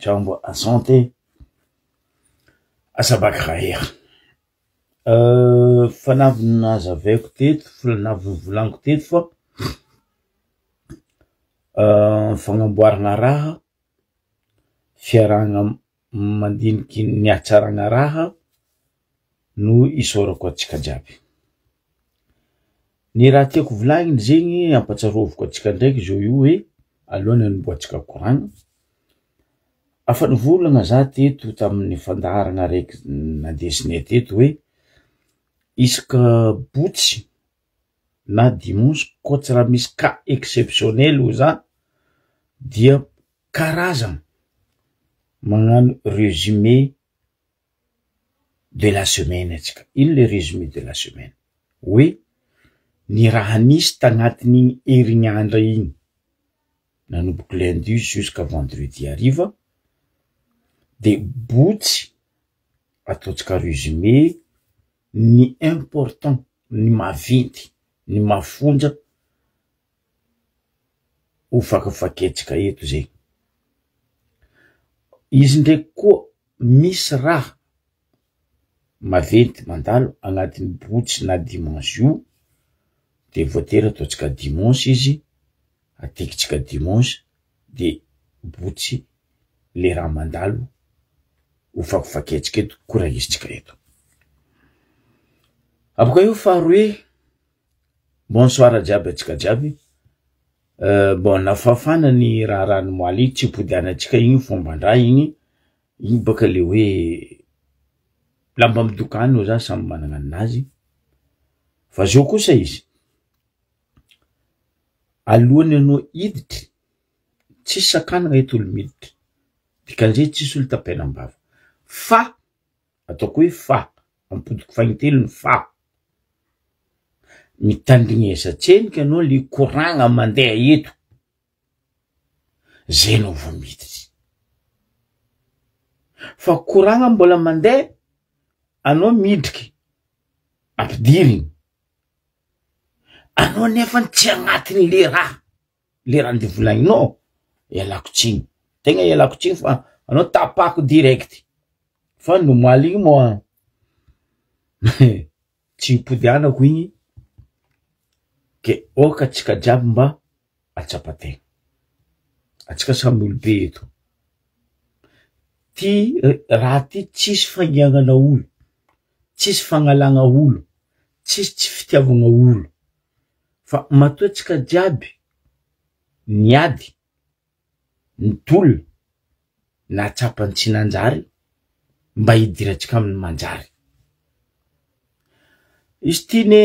Jambo asante, asabakhair. Fanavy nazavaiko teto, fanavy novolaniko teto fa fagnamboarana raha, fiarahana mandiniky ny hatsarana raha no isaorako antsika jiaby. Ny raha tiako volagniny zegny ampatsaroviko antsika ndraiky zao io hoe alohan'ny hanombohantsika koragna, afa nivolagna za teto tamin'ny fandaharana araiky nandesinay teto hoe isaka botsy na dimanche koa tsy raha misy cas exceptionnel hoy za dia karazana magnano résumé de la semaine atsika. Ino le résumé de la semaine? Hoe ny raha nisy tagnatin'igny herignandro igny, nanomboky lundi jusqu'à vendredi hariva, de botsy ataotsika résumé ny important, ny maventy, ny mafonja ho fakafakiantsika eto zegny. Izy ndraiky koa misy raha maventy mandalo agnatin'ny botsy na dimanche io, de voatery ataotsika dimanche izy, atekitsika dimanche de botsy le raha mandalo ho fakifakiantsika eto, korahizintsika eto. Aboka eo faharoe, bonsoir jiaby atsika jiaby, bon nafafana ny raharaha ny moaly igny, tsy hipodianantsika igny fomban-draha igny, igny baka le hoe lamba midokany oa za samy manana ninazy, fa zao kosa izy, alohany anao hiditry, tsisy sakanana eto olo miditry, dikan'izay tsisy olo tapenam-bava, fa ataoko hoe fa, ampodiko fagnitelony fa, mitandrignesa tseniky anao le koragna mandeha eto, zay anao vao miditry, fa koragna mbola mandeha anao midriky ampidirigny, anao nefany tsy agnatin'le raha, le raha nde volagninao, ialako tsiny, tegna ialako tsiny fa anao tapako direct, fa ny omaly igny moa tsy hipodianako igny, ke aoka atsika jiaby mba atsapa-tegna, atsika samy olobe eto, ty raha ty tsisy fangiagnana olo, tsisy fagnalagna olo, tsisy tsy fitiavagna olo, fa matoa atsika jiaby niady, nitolona, nahatsapa ny tsy nanjary mba hidirantsika amin'ny manjary. Izy ty ne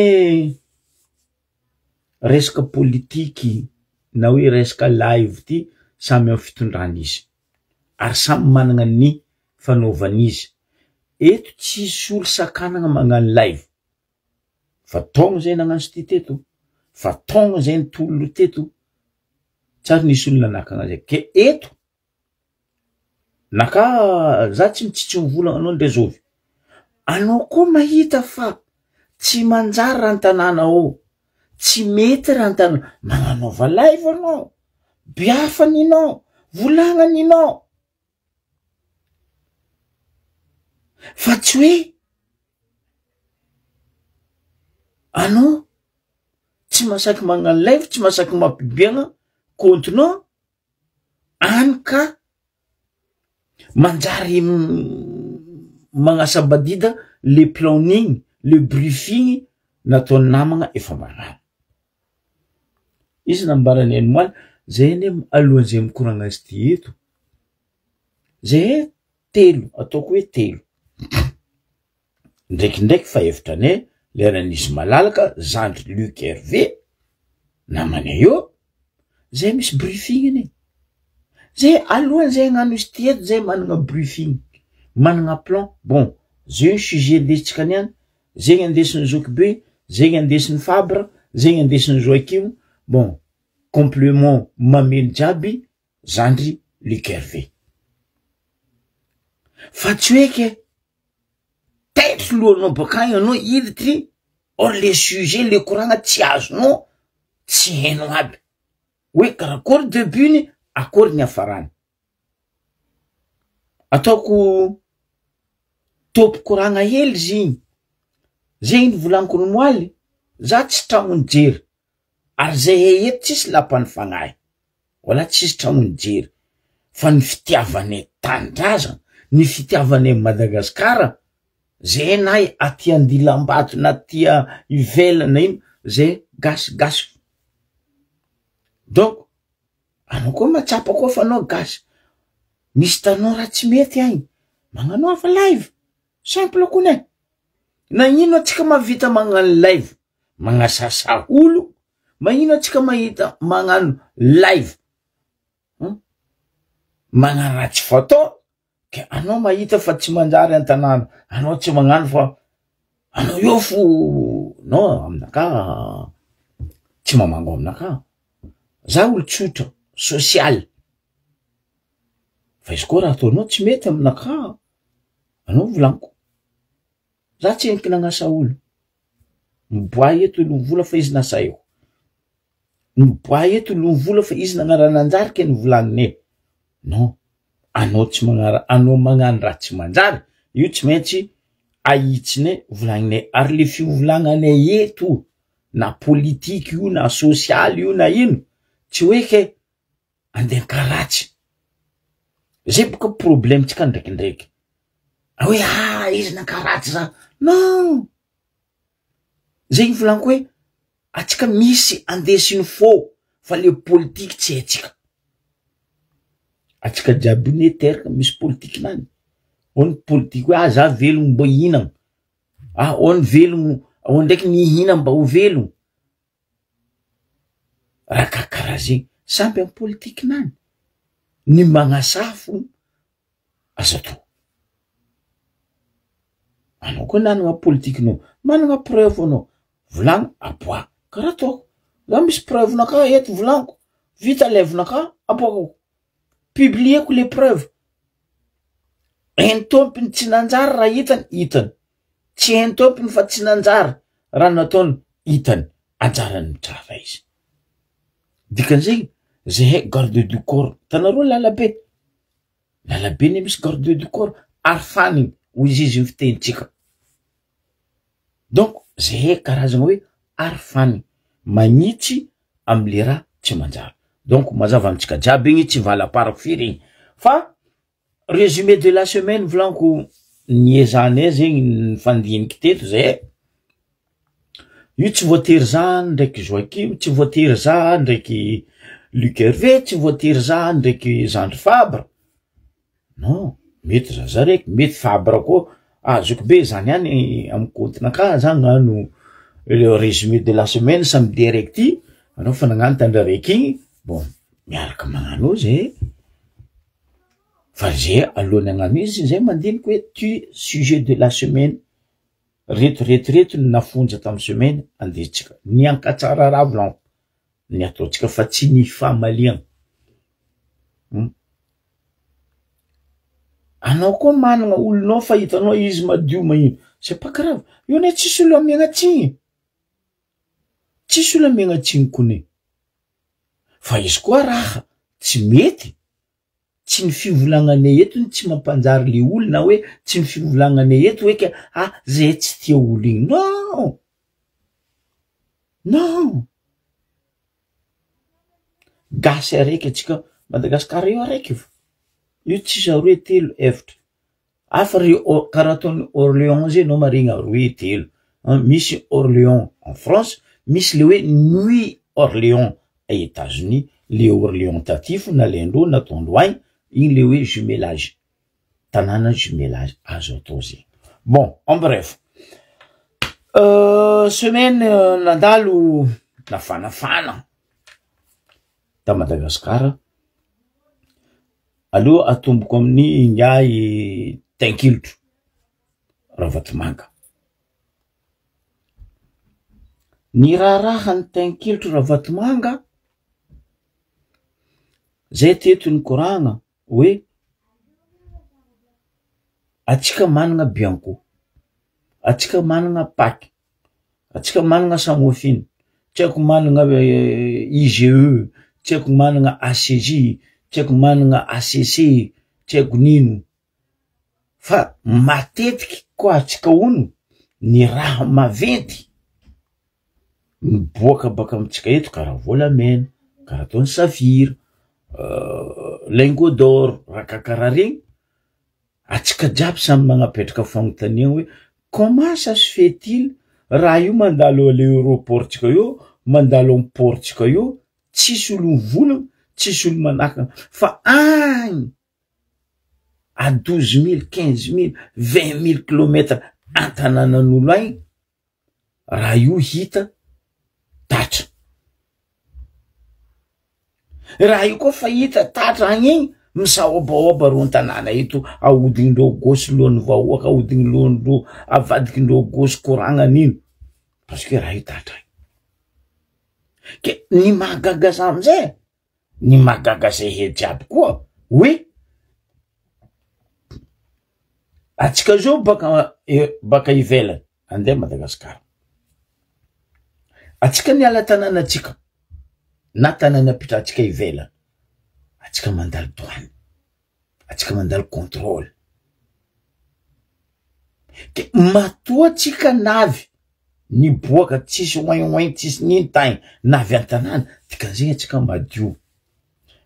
resaka politiky na hoe resaka live ty samy amin'ny fitondrana izy ary samy manana ny fanaovany izy. Eto tsisy olo sakanana magnano live fa taogno zay nagnano sy ty teto, fa taogno zay nitolona teto, tsary nisy olo nanakana zay ke eto naka za tsy mitsitsy mivolagna anao ndre zovy, anao koa mahita fa tsy manjary raha an-tanàna ao, tsy mety raha an-tanàna, magnanaova live anao, biafa ninao, volagna ninao, fa tsy hoe anao tsy mahasaky magnano live, tsy mahasaky mampibiagna compte-nao, any ka manjary magnasabadida le planning, le briefing nataon'ny namagna efa magnano. Izy nambarany an'i moaly, zay anie alohan'izay mikoragna azy ty eto, zay telo ataoko hoe telo, ndraikindraiky fa hevitranay leran'izy malalaka zandry Luc Hervé namanay eo, zay misy briefing anie, zay alohan'izay hagnano izy ty eto zay manana briefing, manana plan, bon zay ny sujet ndesintsika niany, zegny andesin'ny zokibe, zegny andesin'ny Fabre, zegny andesin'ny Joachim, bon complement mameno jiaby zandry Luc Hervé. Fa tsy hoe ke taitry lohanao bakagny anao hiditry or le sujet le koragna tsy azonao tsy hainao aby hoe karakory debut-ny akory ny hafarany. Ataoko tôpy koragna hely izy igny, zegny ny volaniko ny moaly, za tsy tragnony jery, ary zahay eto tsisy lapan'ny fagnahy, wala tsisy tragnony jery, fa ny fitiavanay tanindrazana, ny fitiavanay Madagasikara, zahay na aty andilambato na aty ivelany na ino, zay gasy gasy fo, donc anao koa mahatsapa koa fa anao gasy, misy tanora tsy mety agny, magnanaova live, simple kony e, nagnino atsika mahavita magnano live, magnasasa olo, magnino atsika mahita magnano live, um magnaratsy fatao, ke anao mahita fa tsy manjary an-tanàna, anao tsy magnano fa anao eo fo, non aminakahy tsy mamango aminakahy, za olo tsotra, sosialy, fa izy koa raha ataonao tsy mety aminakahy, anao volaniko, za tsy eniky nagnasa olo, miboaha eto olo mivola fa izy nasaiko, miboaha eto olo mivola fa izy nagnara-nanjary ke nivolaninay, non anao tsy magnara- anao magnano raha tsy manjary, io tsy maintsy ahitsinay volagninay, ary le fivolagnanay eto na politiky io na sosialy io na ino, tsy hoe ke andeha ankaratsy, zay boka problemtsika ndraikindraiky, hoe ah izy nankaratsy za, non zegny volaniko hoe atsika misy andesiny fô fa le politiky tsy haitsika, atsika jiaby io ne teraka misy politikinany, ao ny politiky hoe ah za velogno mbô ihinagna, ah ao ny velogno ao ndraiky mihina mba ho velogno, raha karakaraha zegny, samby amy politikinany, ny magnasafo aza atao, anao koa nanana politikinao, manana preuve anao, volagno aboaha, karaha ataoko, za misy preuve-nakahy eto volaniko, vita live-nakahy aboakako, publieko le preuve, hainy tompony tsy nanjary raha hitany, hitany, tsy hainy tompony fa tsy nanjary raha nataony, hitany, anjarany mitsara izy, dikan'izay zahay garde du corps, hitanareo lalabe, lalabe ne misy garde du corps, ary faniny hoy izy izy ny fitenitsika, donc zahay karazana hoe ary faniny, magnitsy amle raha tsy manjary, donc mazava amitsika jiaby igny tsy valaparako firy igny, fa résumé de la semaine volaniko niezahanay zegny nifandiniky teto zay, io tsy voatery za ndraiky Joakim, tsy voatery za ndraiky Luc Hervé, tsy voatery za ndraiky Zandry Fabre, non mety za za raiky, mety Fabre koa, ah zoky be zany ihany amy compte-nakahy za hagnano le résumé de la semaine samedi araiky ty, anao fa nagnano tandra araiky igny, bon miaraka magnano eo zay, fa zay alohany hagnano izy zay mandiniky hoe ty sujet de la semaine, reto reto reto ny nafonja tamy semaine andesitsika, ny ankatsara raha volaniko ny ataotsika fa tsy ny famaliana. Anao koa manana olonao fa hitanao izy madio magnino, c'est pas grave, io anie tsisy olo amiagna tsigny, tsisy olo amiagna tsigny kony, fa izy koa raha tsy mety, tsy ny fivolagnanay eto ny tsy mampanjary le olo na hoe tsy ny fivolagnanay eto hoe ke ah zay tsy tia olo igny, non, non, gasy araiky atsika Madagasikara io araiky fo, io tsisy aroe telo efatra, hafa ry karaha ataony Orléans zay anao maregny aroe telo, misy Orléans en France, misy le hoe New Orléans a Etats-Unis, le Orléans taty fo nalaindreo nataondreo agny, igny le hoe jumelage, tanàna jumelage azo atao zegny. Bon en bref, semaine nandalo nafanafana ta Madagasikara, aloha atomboko amin'ny ingahy Tainkilotro Ravatomanga. Ny raharahan'ny Tainkilotro Ravatomanga, zay teto nikoragna hoe atsika manana Bianco, atsika manana Pac, atsika manana Samofina, tsy haiko manana IGE, tsy haiko manana ACJ, tsy haiko manana ACC, tsy haiko nino. Fa matetiky koa atsika ono ny raha maventy miboaka baka amitsika eto karaha volamena, karaha ataony safira, lingot d'or, raha kakaraha regny, atsika jiaby samy magnapetraka fagnontaniana hoe comment ça se fait-il raha io mandalo à l'aéroport-tsika io, mandalo amy port-tsika io, tsisy olo mivolagna, tsisy olo manakana, fa agny à 12 000, 15 000, 20 000 kilomètres an-tanànan'olo agny, raha io hita tatra. Raha io koa fa hita tatra agny igny, misaobaoba ro an-tanàna eto, ahodinindreo gosy lohan'ny vahoaka, ahodiny lohandreo, avadikindreo gosy koragna nino, parce que raha io tatra agny. Ke ny mahagaga za amizay, ny mahagaga zay he jiaby koa hoe atsika zao baka baka ivelany andeha Madagasikara, atsika miala tanànatsika na tanàna apitrahantsika ivelany, atsika mandalo douane, atsika mandalo contrôle, ke matoa atsika navy niboaka tsisy oin oin tsisy nino tagny navy an-tanàna, dikan'izay atsika madio,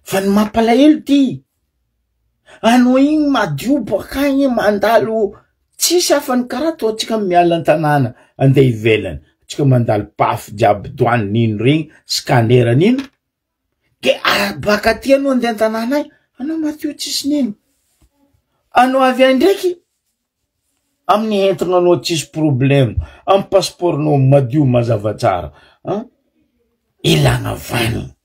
fa ny mampalahelo ty anao igny madio baka agny mandalo tsisy afany karaha ataotsika miala an-tanàna andeha ivelany, atsika mandalo pafy jiaby douane nino regny scanner nino, ke baka aty anao andeha an-tanàna agny anao madio tsisy nino, anao avy any ndraiky amin'ny entana anao tsisy problème, amy passeport-nao madio mazava tsara an, ilana vaniny.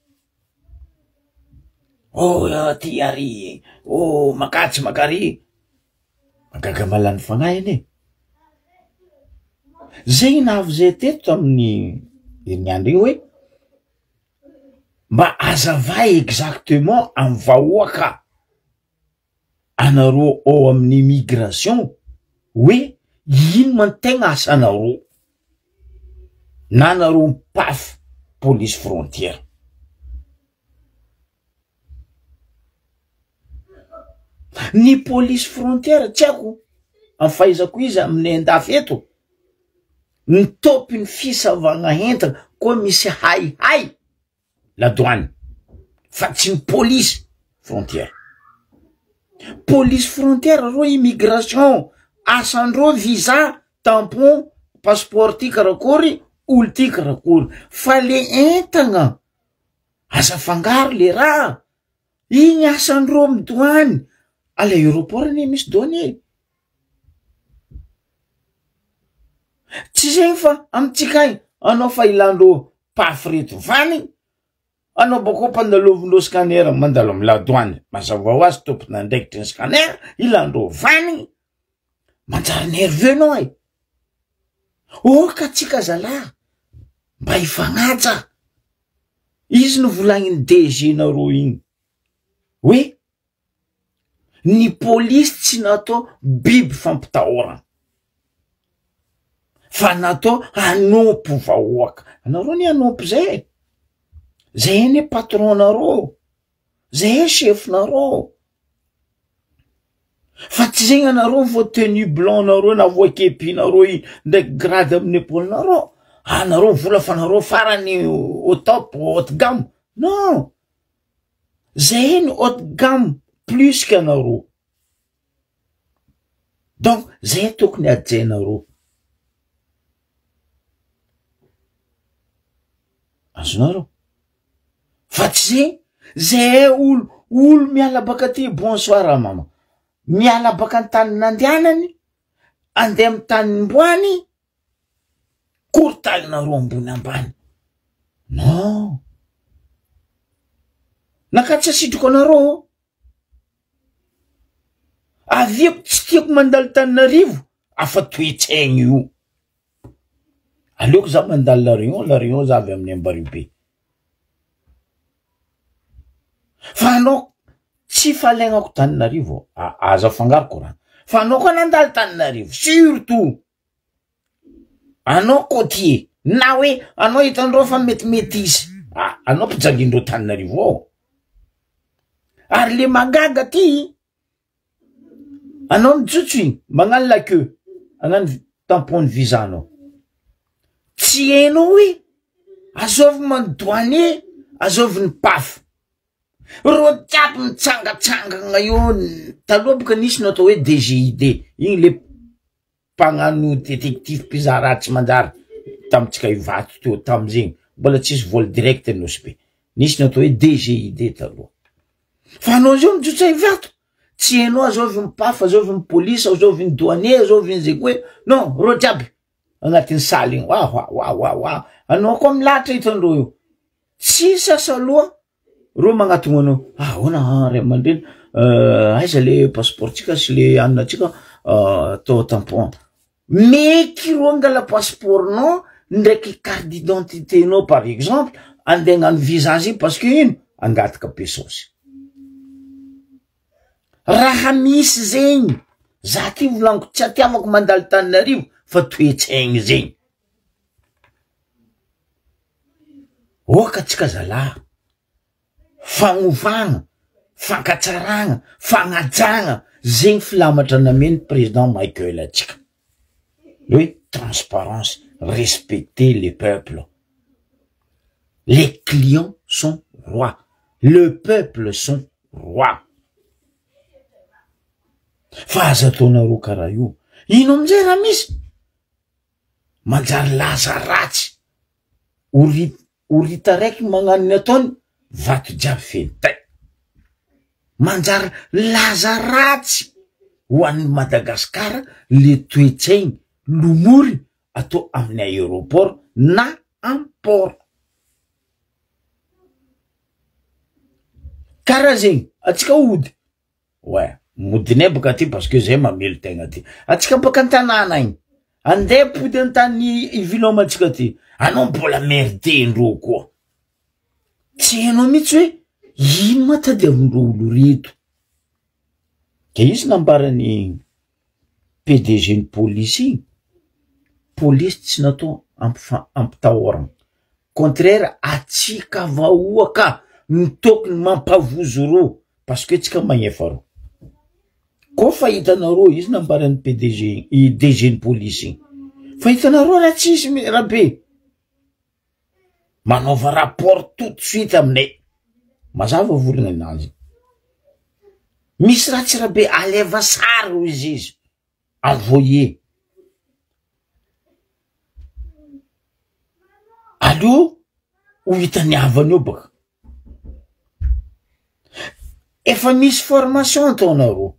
Oh ty ary, oh makatsy makary, magaga malany fagnahy anie. Zay navy zay teto tamin'ny herinandro iny hoe mba azavay exactement amy vahoaka anareo ao amin'ny immigration hoe ino ma ny tegna asanareo na anareo mipafy police frontière. Ny police frontière tsy haiko amy fahaizako izy aminay andafy eto, ny tôpiny fisavagna entana koa misy haihay la douane fa tsy ny police frontière. Police frontière rô immigration, asandreo visa, tampon, passeport ty karakory, olo ty karakory, fa le entagna aza afangaro le raha, igny asandreo amy douane, à l'aéroport anie misy douanier. Tsy zegny fa amitsika agny anao fa ilandreo pafy reto vaniny, anao bakeo ampandalovindreo scanner mandalo amy la douane, mazava ho azy tompon'andraikitry ny scanner ilandreo vaniny, manjary nerveux anao e, oka atsika zalahy mba hifagnaja, izy no volagniny DG nareo igny hoe ny polisy tsy natao biby fampitahorana fa natao hanompo vahoaka, anareo anie hanompo zay e, zay anie patron-nareo, zay chef-nareo, fa tsy zegny anareo vo tenue blanc nareo na vo kepi-nareo iny ndraiky grade amin'ny épaule-nareo, anareo vola fa nareo farany au top haute gamme, non, zay ny haute gamme plus que anareo, donc zay tokony hajainareo, azonareo, fa tsy zegny zay olo olo miala baka aty bonsoir mama, miala baka an-tany nandianany andeha amy tany nimboany, korotalinareo ambony ambany, non, naka tsy asitriko anareo, aviako tsy tiako mandalo Tananarivo afa toetsaigny io, aleoko za mandalo la Réunion, la Réunion za avy amin'ny Ambaribe, fa anao tsy falegnako Tananarivo, aza afangaro korana, fa anao koa nandalo Tananarivo surtout anao côtier na hoe anao hitandreo fa metimety izy, ah anao mpijalindreo Tananarivo ao, ary le magaga ty. Anao mijotso igny, magnano la queue, hagnano tampon ny visa anao. Tsy hainao hoe azovy man douanier, azovy ny paf. Reo jiaby mitsangatsangana eo, taloha boka nisy ny atao hoe DGID, igny le mpagnano détective mpizaha raha tsy manjary tamitsika Ivato teo tamizegny, mbola tsisy vol direct Nosy Be, nisy ny atao hoe DGID taloha. Fa anao zao mijotsa Ivato, tsy hainao azovy ny paf, azovy ny police, azovy ny douanier, azovy ny zay koa hoe, non, reo jiaby agnatin'ny salle igny, wa wa wa wa wa, anao koa milahatra hitandreo io, tsisy asa aloha. Reo magnatogno anao, ahoana ah ray aman-dreny, aiza le passeport-tsika sy le anina-tsika atao tampon, meky reo angala passeport-nao ndraiky carte d'identité-nao par exemple andeha hagnano visa zegny parce que ino angataka be saosy, raha misy zegny za ty volagniko tsy atiavako mandalo Tananarivo fa toetsaigny zegny. Oka tsika zalahy, fagnovagna, fankatsaragna, fagnajagna zegny filamatra nameny président Michael atsika, hoe transparence, respecter le peuple, les clients sont rois, le peuple sont rois, fa aza ataonareo karaha io, ino amizay raha misy? Manjary laza ratsy, ori- orita raiky magnano ny ataony, vato jiaby feno tay, manjary laza ratsy ho an'ny Madagasikara le toetsaigny lomory atao amin'ny aéroport na am port. Karaha zegny, atsika hody. Ouais, modinay boka aty parce que zay mamelo tegna aty. Atsika boka an-tanàna agny, andeha pody an-tany ivilomantsika aty, anao mbola merde-ndreo koa. Tsy hainao mihitsy hoe ino ma tadiavindreo olo reto. De izy nambaran'ny PDG-n'ny polisy igny, polisy tsy natao ampifa- ampitahorana, contraire atsika vahoaka no tokony mampavozo reo parce que tsika magnefa reo, koa fa hitanareo izy nambaran'ny PDG i DG-n'ny polisy igny, fa hitanareo raha tsisy rabe, manaova rapport tout de suite aminay, mazava volagna anazy, misy raha tsy rabe aleva sary hozy izy, envoyer, aleo ho hitan'ny havany eo baka, efa misy formation ataonareo,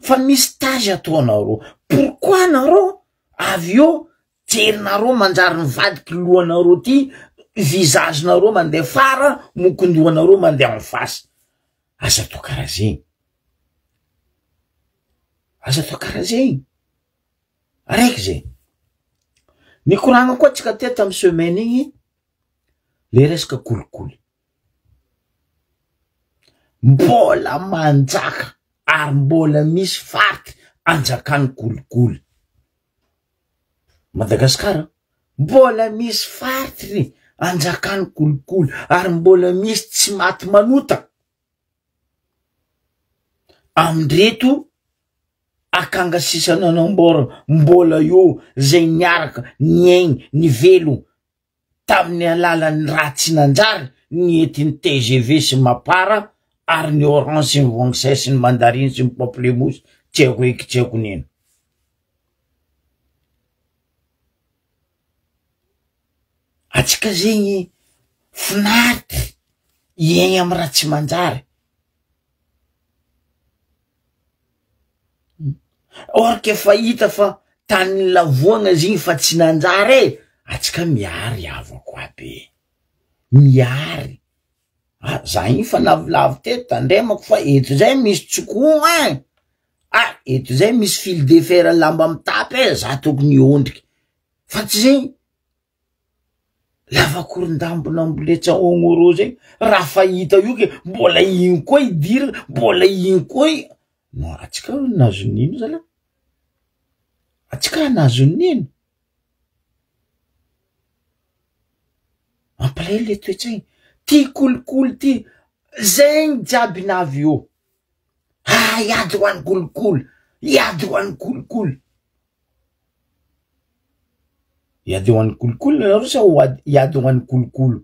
fa misy stage ataonareo, pourquoi nareo avy eo jerinareo manjary mivadiky lohanareo ty, visage nareo mandeha fara, mokondohanareo mandeha en face, aza atao karaha zegny, aza atao karaha zegny, araiky zay, nikoragna koa tsika teto tamy semaine igny, le resaka kolikoly, mbola manjaka ary mbola misy faritry anjakan'ny kolikoly, Madagasikara mbola misy faritry anjakan'ny kolikoly ary mbola misy tsy maty manota amindreto akanga sisa nanambôra mbola eo zay niaraka niaigny nivelogno tamin'ny alalan'ny raha tsy nanjary ny entin'ny tgv sy mapar ary ny orange sy ny voangisay sy ny mandarine sy ny pamplemousse tsy haiko eky tsy haiko nino. Atsika zegny finaritry hiaigny amy raha tsy manjary. Or que efa hita fa tany lavoagna izy igny fa tsy nanjary e, atsika miary havako aby e, miary, ah za igny fa navilavy teto tandremako fa eto zay misy tsikogno ein, ah eto zay misy fil de fer lamba mitapy e, za tokony hiondriky, fa tsy zegny. Lavakoron-dambo namboletsa ognoro zay, raha fahita io ke mbola ino koa idirana, mbola ino koa i, non atsika nahazo nino zalahy, atsika nahazo nino, mampalahelo le toetsaina, ty kolikoly ty, zegny jiaby navy eo. Hay ady ho an'ny kolikoly. Hiady ho an'ny kolikoly. Hiady ho an'ny kolikoly nareo sa ho ady hiady ho an'ny kolokolo?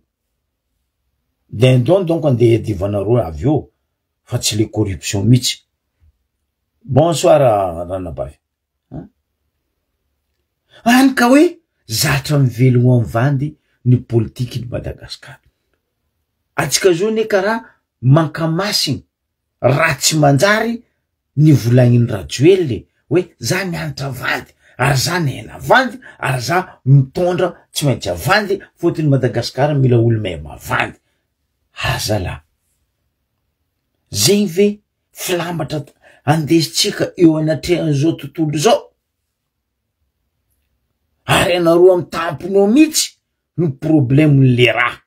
Dindon donc andeha hiadivanareo avy eo fa tsy le corruption mihitsy. Bonsoir ranabavy. Any ka hoe zatra mivelogno am vandy ny politiky ny Madagascar. Atsika zao ne karaha mankamasiny raha tsy manjary ny volagniny Rajoelina e, hoe za nianatra vandy ary za niaina vandy ary za mitondra tsy maintsy avandy fôtony Madagascar mila olo mahay mavandy. Aza lah. Zegny ve filamatra andesintsika eo anatrehan'izao tontolo izao? Ary ianareo amy tampony eo mihitsy no problème-n'le raha.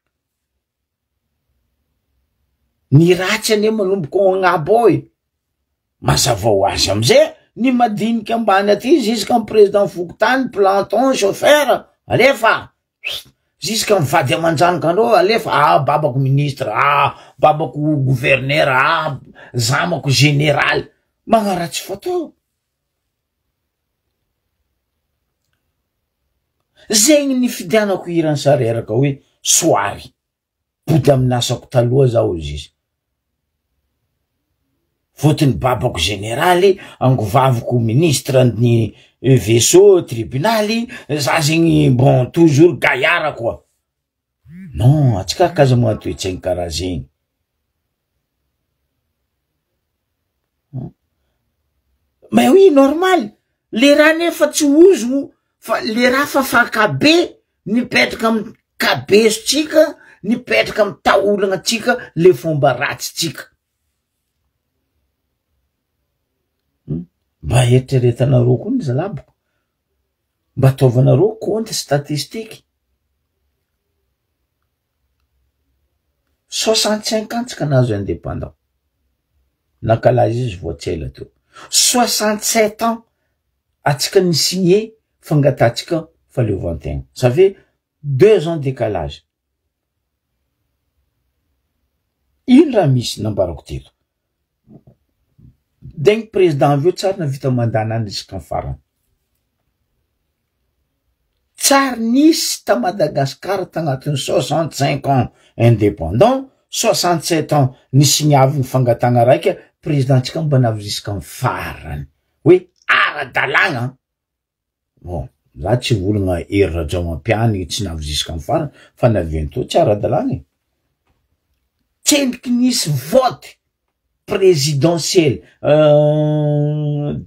Ny ratsy anie manomboka ao agnabo ao e, mazava ho azy amizay ny madinika ambany aty ziska amy président fokontany, planton, chauffeur, alefa, ziska amy vady aman-janaka andreo alefa, ah babako ministre, ah babako gouverneur, ah zamako général, magnaratsy fatao. Zegny nifidianako hiran'i Sareraka hoe soary. Pody amin'ny asako taloha zaho hozy izy. Fotony babako jeneraly, angovaviko ministre ny vaisseau tribunaly, za zegny bon toujours gaillard quoi. Non, antsika k'aza moa toe-tsaigny karaha zegny. Mais oui normal, le raha nefa tsy ozogno fa le raha fa fakabe nipetraka amy kabesotsika, nipetraka amy taolagnatsika le fomba ratsitsika. Mba eritreretanareo koa ny zalaboko, mba ataovanareo compte statistique. 65 ans tsika nahazo indépendant, nankalaza izy vao tsy ela teo, 67 ans atsika ni signé fangatahantsika fahaleovantegna, ça fait deux ans décalage. Ino raha misy nambarako teto? De gny président avy eo tsary navita mandat nany jusqu'à farany. Tsary nisy ta Madagascar tagnatin'ny 65 ans indépendant, 67 ans nisigniaviny fangatahana raika, président tsika mba navy jusqu'à farany hoe ara-dalàgna. Bon, za tsy volagna Hery Rajaonampiany tsy navy jusqu'à farany fa naviany teo tsy ara-dalàgna e. Tsendriky nisy vote présidentiel,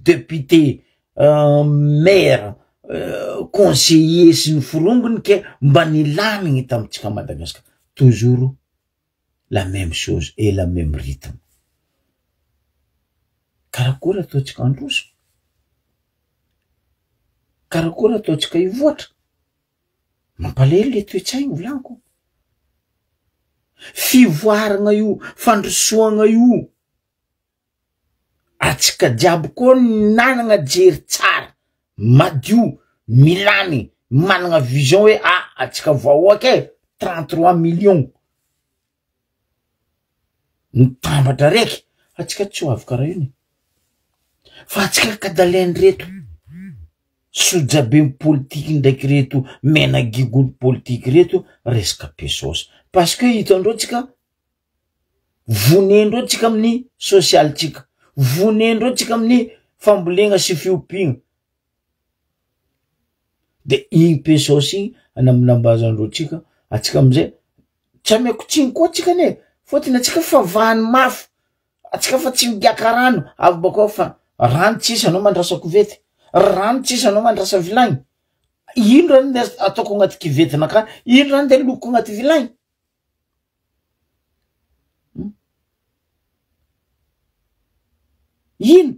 député, maire, conseiller sy ny forongony ke mba nilamigny tamitsika Madagasikara, toujours la même chose et la même rythme. Karakory ataotsika handroso? Karakory ataotsika hivoatra? Mampalahelo le toe-tsaigny volaniko. Fivoaragna io, fandrosoagna io, atsika jiaby koa nanagna jery tsara, madio, milamy, managna vision hoe ah atsika vahoaka e, 33 millions mitambatra raiky, atsika tsy ho avy karaha io ne, fa atsika kadalain-dreto sojaben'ny politiky ndraiky reto mena gigolo politiky reto resaka pesos, parce que hitandreo tsika vonendreo tsika amin'ny sosialitsika, vonendreo tsika amin'ny fambolena sy fiompiana, de igny pesos igny anambinambazandreo tsika, atsika amizay tsy ameko tsiny koa tsika anie, fôtony atsika fa vahany mafy, atsika fa tsy migiaka rano, avy bakao fa rano tsisy anao mandrasa kovety, rano tsisy anao mandrasa vilagny, ino raha ndeha ataoko agnaty kivetinakahy, ino raha ndeha loko agnaty vilagny. Ino?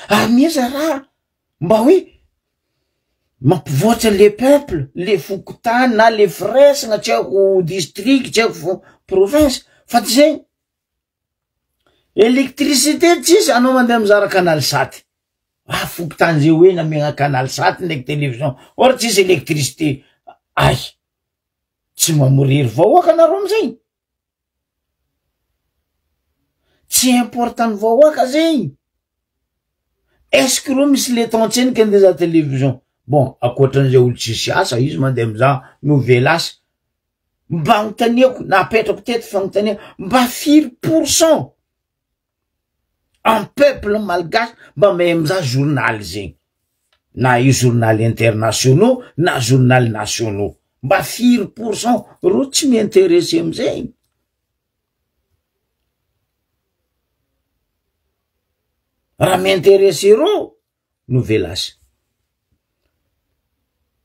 Ary mieza raha mba hoe mampivoatra le peuple, le fokontany na le firaisana tsy haiko district tsy haiko fo- province fa tsy zay. Électricité tsisy anao mandeha mizara canal sat, ah fokontany zay hoe namegna canal sat ndraiky télévision or tsisy électricité, ay tsy mamorery vahoaka anareo amizay. Tsy important ny vahoaka zegny. Est-ce que reo misy le temps-tseniky andeha hizaha télévision? Bon, akoatran'izay olo tsisy asa, izy mandeha mizaha novelas. Mba anontaniako, napetrako teto fanontania, mba firy pourcent en peuple malgache mba mahay mizaha journal zegny? Na io journal internationaux na journal nationaux. Mba firy pourcent reo tsy mi-intéressé amizegny? Raha mi-intéressé reo, novelas.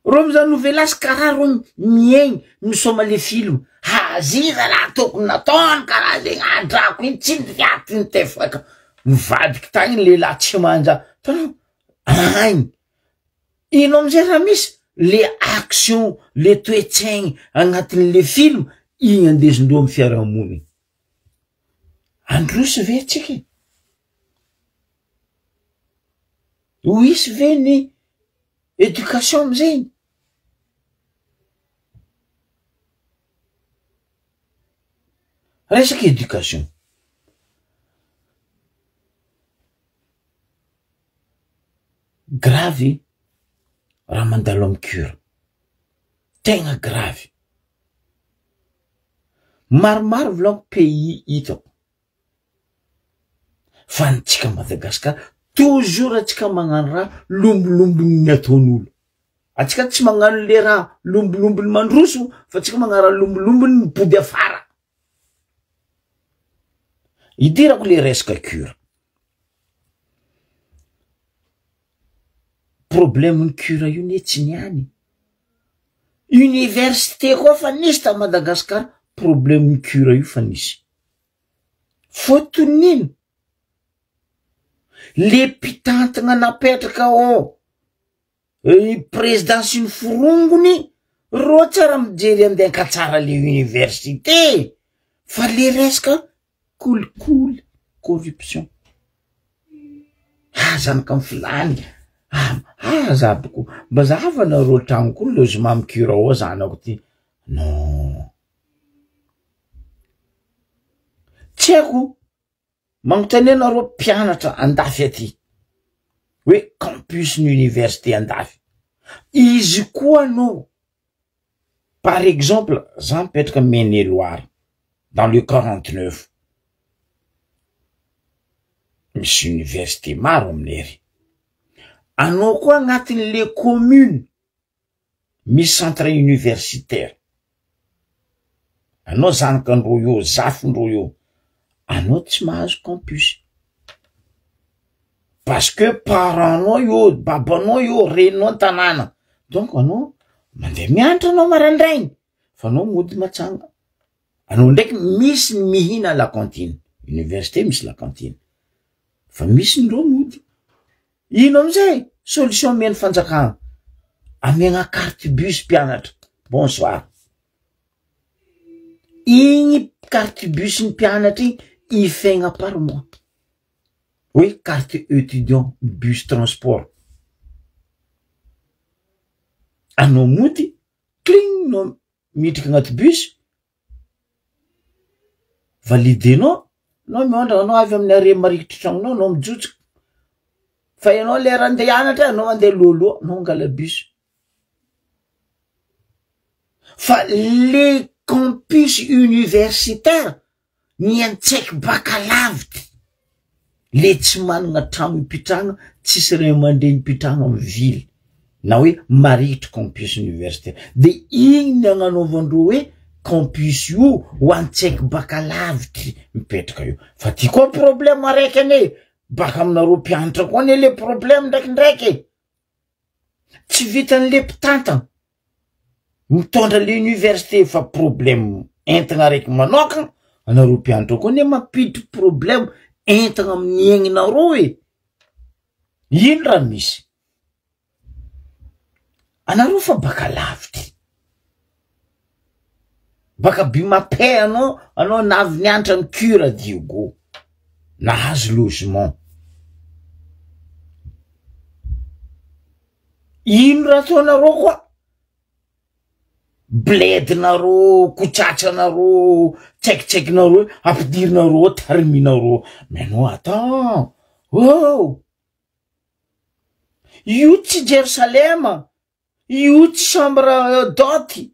Reo mizaha novelas karaha reo miaigny misôma le film. Ha ziza raha tokony nataony karaha zegny, adrako iny tsy niaty nitefaka. Mivadiky tagny lehilahy tsy manja. Tanao, agny. Ino amizay raha misy? Le action, le toetsaigny agnatin'le film, igny andesindreo amy fiarahamoniny. Androso ve tsika? Ho hisy ve ny éducation amizegny? Resaky éducation. Gravy raha mandalo amy cure. Tegna gravy. Maromaro volako pays hitako. Fa ny tsika Madagasikara toujours atsika magnano raha lombolombony ny ataon'olo. Atsika tsy magnano le raha lombolombony mandroso fa atsika magnano raha lombolombony mipody afara. Idirako le resaka cure. Problème ny cure io ne tsy niany. Université koa fa nisy ta Madagasikara problème ny cure io fa nisy. Fôtony ino? Le mpitantana napetraka ao, i président sy ny forongony, reo tsara mijery andeha ankatsara le université, fa le resaka kolikoly, corruption. Ah zanaka amy filany, ah, ah za boko, mba zahavanareo tragno koa logement amy cure ao zanako ty. Non. Tsy haiko, magnontania anareo mpianatra andafy aty, hoe campus ny université andafy, izy koa anao, par exemple, za mipetraka Maine-et-Loire, dans le 49, misy université maro aminay ery, anao koa agnatin'le commune, misy centre universitaire, anao zanak'andreo io, zafindreo io, anao tsy mahazo campus, parce que parent-nao io, babanao io, reninao an-tanàna, donc anao mandeha mianatra anao maraindraigny, fa anao mody matsanga, anao ndraiky misy ny mihina la cantine, université misy la cantine, fa misy ndreo mody. Ino amizay solution omen'ny fanjakana? Amiagna carte bus mpianatra. Bonsoir. Igny carte bus ny mpianatra igny ifegna par mois. Hoe carte étudiant bus transport. Anao mody cling no midriky agnaty bus, validenao, anao miondra anao avy amin'ny arrêt marikitry tragnonao anao mijotsika, fa ianao lera andeha hianatra anao andeha alohaloha anao angala bus. Fa le campus universitaire Miantsaiky baka lavitry le tsy manana trano ipitrahana, tsisy ray aman-dreny ipitrahana amy ville na hoe marihitry campus universitaire de igny ny agnanaovandreo hoe campus io ho antsaiky baka lavitry mipetraka io fa ty koa problème araiky anie baka aminareo mpianatra koa anie le problème ndraikindraiky e, tsy vitan'le mpitantana mitondra le université fa problème entina araiky manokana anareo mpianatra koa ne mampiditry problème entina amin'ny aigninareo e, ino raha misy anareo fa baka lavitry baka bimapay anao anao navy nianatra ny cure Diego nahazo logement Ino raha ataonareo koa? Bled-nareo, kotsatsanareo, tsaikitsaikinareo, ampidirinareo ao, tariminareo. Mais non, attends, oh! Io tsy Jerosalema, io tsy chambre d'hôte.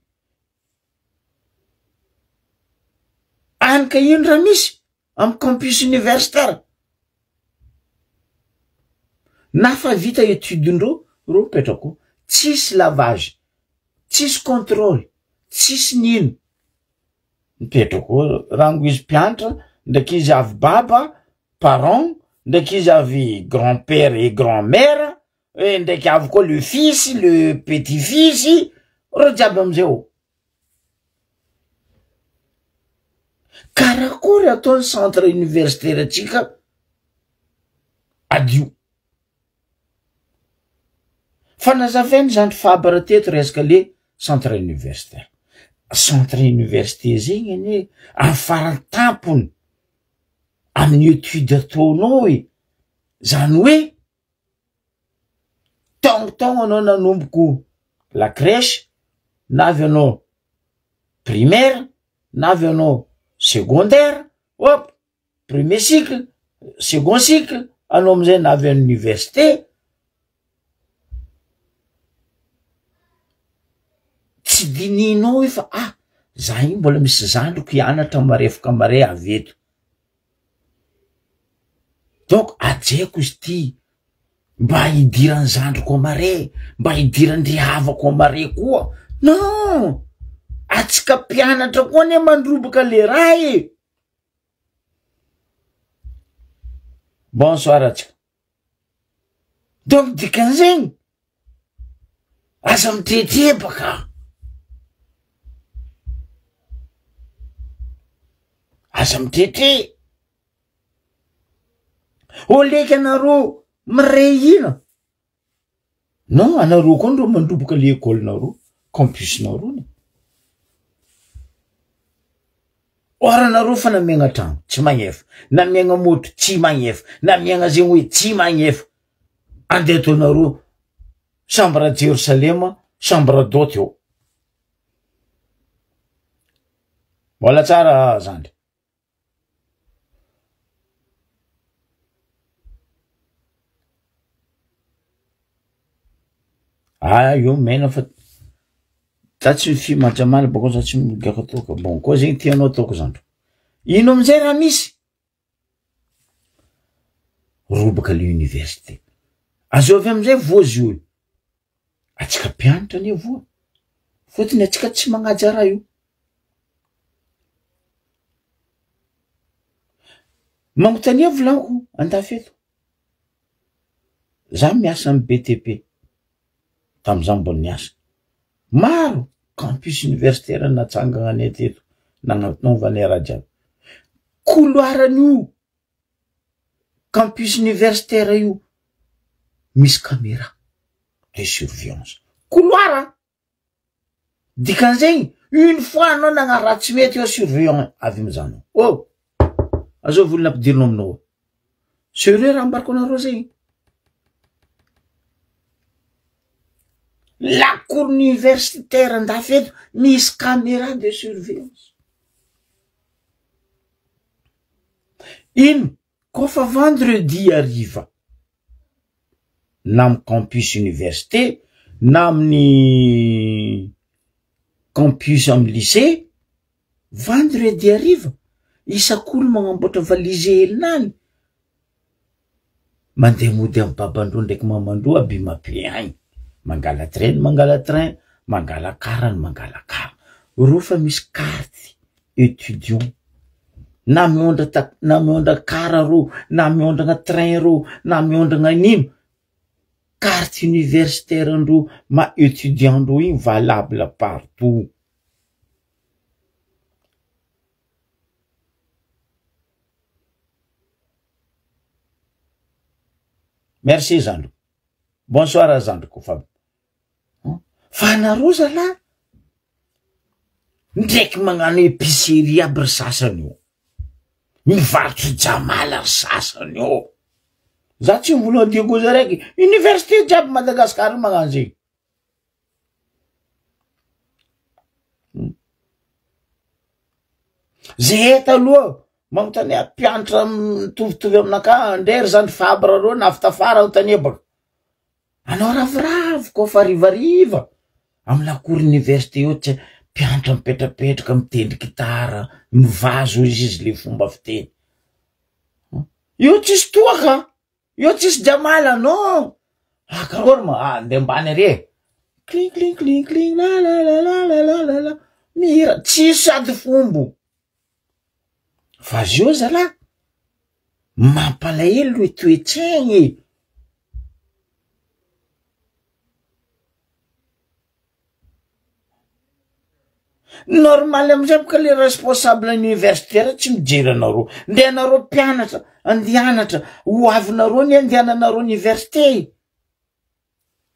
Any ka ino raha misy amy campus universitaire? Na fa vita étude-ndreo, reo mipetraka ao, tsisy lavage, tsisy contrôle, tsisy nino. Mipetraka ao, rango izy mpianatra, ndraiky izy avy baba, parent, ndraiky izy avy grand père et grand mère, hoe ndraiky avy koa le fils, le petit fils, reo jiaby amizay ao. Karakory ataony centre universitaire atsika adio. Fa nazavainy zandry Fabre teto resaka le centre universitaire. Centre université zegny anie amy farantampony amin'ny étude ataonao e, zany hoe taogno anao nanomboko la crèche na avy anao primaire na avy anao secondaire, hop premier cycle, second cycle, anao amizay na avy any université, tsy dininao hoe fa ah za io mbola misy zandriko hianatra marefoka mare avy eto, donc ajeko izy ty mba hidiran'ny zandriko mare, mba hidiran-dry havako mare koa, non, atsika mpianatra koa anie mandroboka le raha e. Bonsoir atsika. Donc dikan'izegny aza mitretrebaka, aza mitretre, oleky anareo miray hina, non anareo koa ndreo mandroboka le école nareo, campus nareo ne. Or anareo fa namiagna tragno tsy magnefa, namiagna moto tsy magnefa, namiagna zegny hoe tsy magnefa, andeha ataonareo chambre Jerosalema, chambre d'hôte eo. Mbola tsara zandry. Ah io mena fa za tsy mifia majamaly bakeo za tsy migaka toaka, bon koa zegny tianao ataoko zandry. Ino amizay raha misy? Robaka le université. Azovy amizay voa zio io. Atsika mpianatra anie voa, fôtony atsika tsy magnaja raha io. Magnontania volaniko andafy eto, za miasa amy BTP, tamy za mbo niasa, maro campus universitaire natsangananay teto, nagnanaovanay raha jiaby, couloir-n'io campus universitaire io misy caméra de surveillance, couloir an! Dikan'izegny une fois anao nagnano raha tsy mety eo surveillant avy mizaha anao, oh! Azovy olona ampidirinao aminao ao, serieux raha ambarako anareo zegny, la cour universitaire andafy eto misy caméra de surveillance. Ino kôfa vendredi hariva na amy campus université na amin'ny campus amy lycée, vendredi hariva isak'olo magnamboatra valise helinany mandeha mody amy babandreo ndraiky mamandreo aby mape agny, mangala train mangala train, mangala car ny mangala car, reo fa misy carte étudiant na miondra ta- na miondra car reo na miondragna train reo na miondragna nino, carte universitaire ndreo ma étudiant ndreo igny valable partout. Merci zandriko, bonsoir zandriko fa fa anareo zalahy ndraiky magnano epicerie aby ry sasany io, mivarotry jamala ry sasany io, za tsy mivola Diego za raiky, université jiaby Madagascar io magnano zegny. Zahay taloha magnontania mpianatra mitovitovy aminakahy, ndre ry zandry Fabre reo na avy tafara anontania baka. Anao ravoravo koa fa harivariva amy lakory université eo tsy mpianatra mipetrapetraka mitendry gitara mivazo hozy izy le fomba fiteny. Io tsisy toaka, io tsisy jamala non. Ah karakory ma ah ndeha ambany ary e. Kling kling kling kling la la la la la la la la mihira tsisy ady fombo. Fa zio zalahy mampalahelo le toe-tsaigny e. Normal amizay boka le responsable universitaire tsy mijery anareo, nde anareo mpianatra andeha hianatra, ho avinareo ny andehananareo université,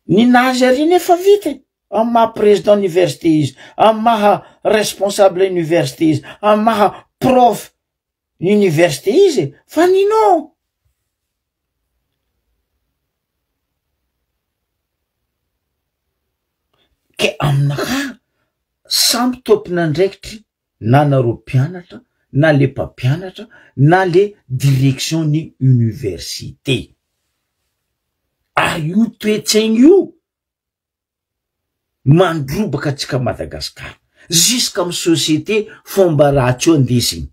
ninazy ary nefa vita e, amy maha président université izy, amy maha responsable université izy, amy maha prof université izy e, fa ninao. Ke aminakahy samy tompon'andraikitry na nareo mpianatra na le mpampianatra na le direction ny université, ary io toetsaigny io mandrobaka antsika Madagasikara jusqu'amy société fomba ratsy io andesigny,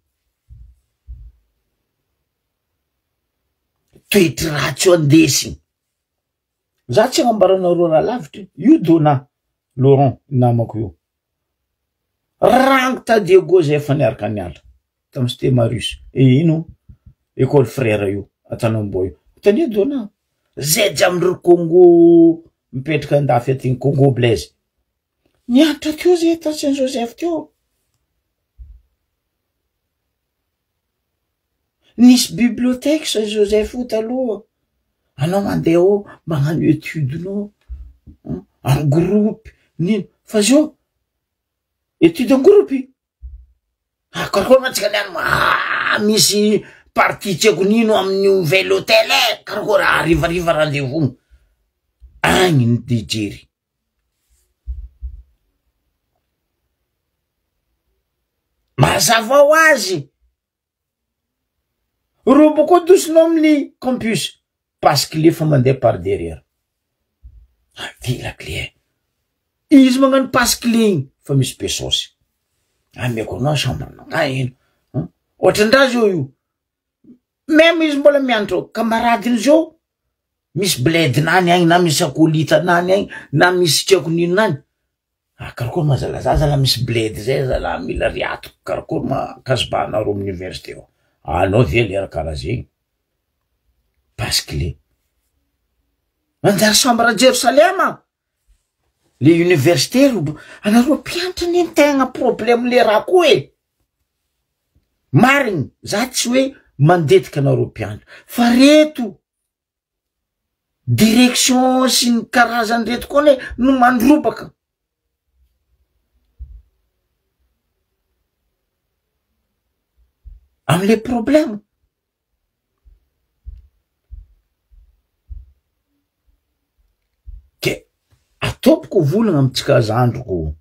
toetry ratsy io andesigny. Za tsy agnambaranareo raha lavitra io Dona Laurent namako io. Rango ta Diego zay efa niaraka nianatra tamy cité Marius e ino école frère io Antanamboa io. Tania Dona zay jiaby ry Congo mipetraka andafy aty Congo Blaise. Nianatra teo zay ta Saint Joseph teo. Nisy bibliothèque Saint Joseph io taloha, anao mandeha ao magnano étude-nao en groupe nino fa zao étude en groupe ah karakory ma antsika niany ah misy partie tsy haiko nino amin'ny nouvel hôtel e karakory harivariva rendez-vous agny ny dijery. Mazava ho azy, robo koa dosinao amin'ny campus, passe clé fa mandeha par derrière, aty la clé e, izy magnano passe clé igny fa misy be saosy, ameko anao chambre-nakay ino, ohatran-draha zao io, meme izy mbola mianatra ao, camaradeny zao misy bled-nany agny na misy acolyte-nany agny na misy tsy haiko n'inona agny, ah karakory ma zala za zala misy bled zay zala mila riatiko karakory ma kazibahanareo amy université ao, anao ve lera karaha zegny, passe clé, manjary chambre Jerosalema. Le université ro anareo mpianatra anie ny tegna problème le raha koa e, marigny za tsy hoe mandetiky anareo mpianatra fa reto direction sy ny karazany reto koa anie no mandrobaka. Amle problème. Ke ataopiko volagna amitsika zandriko,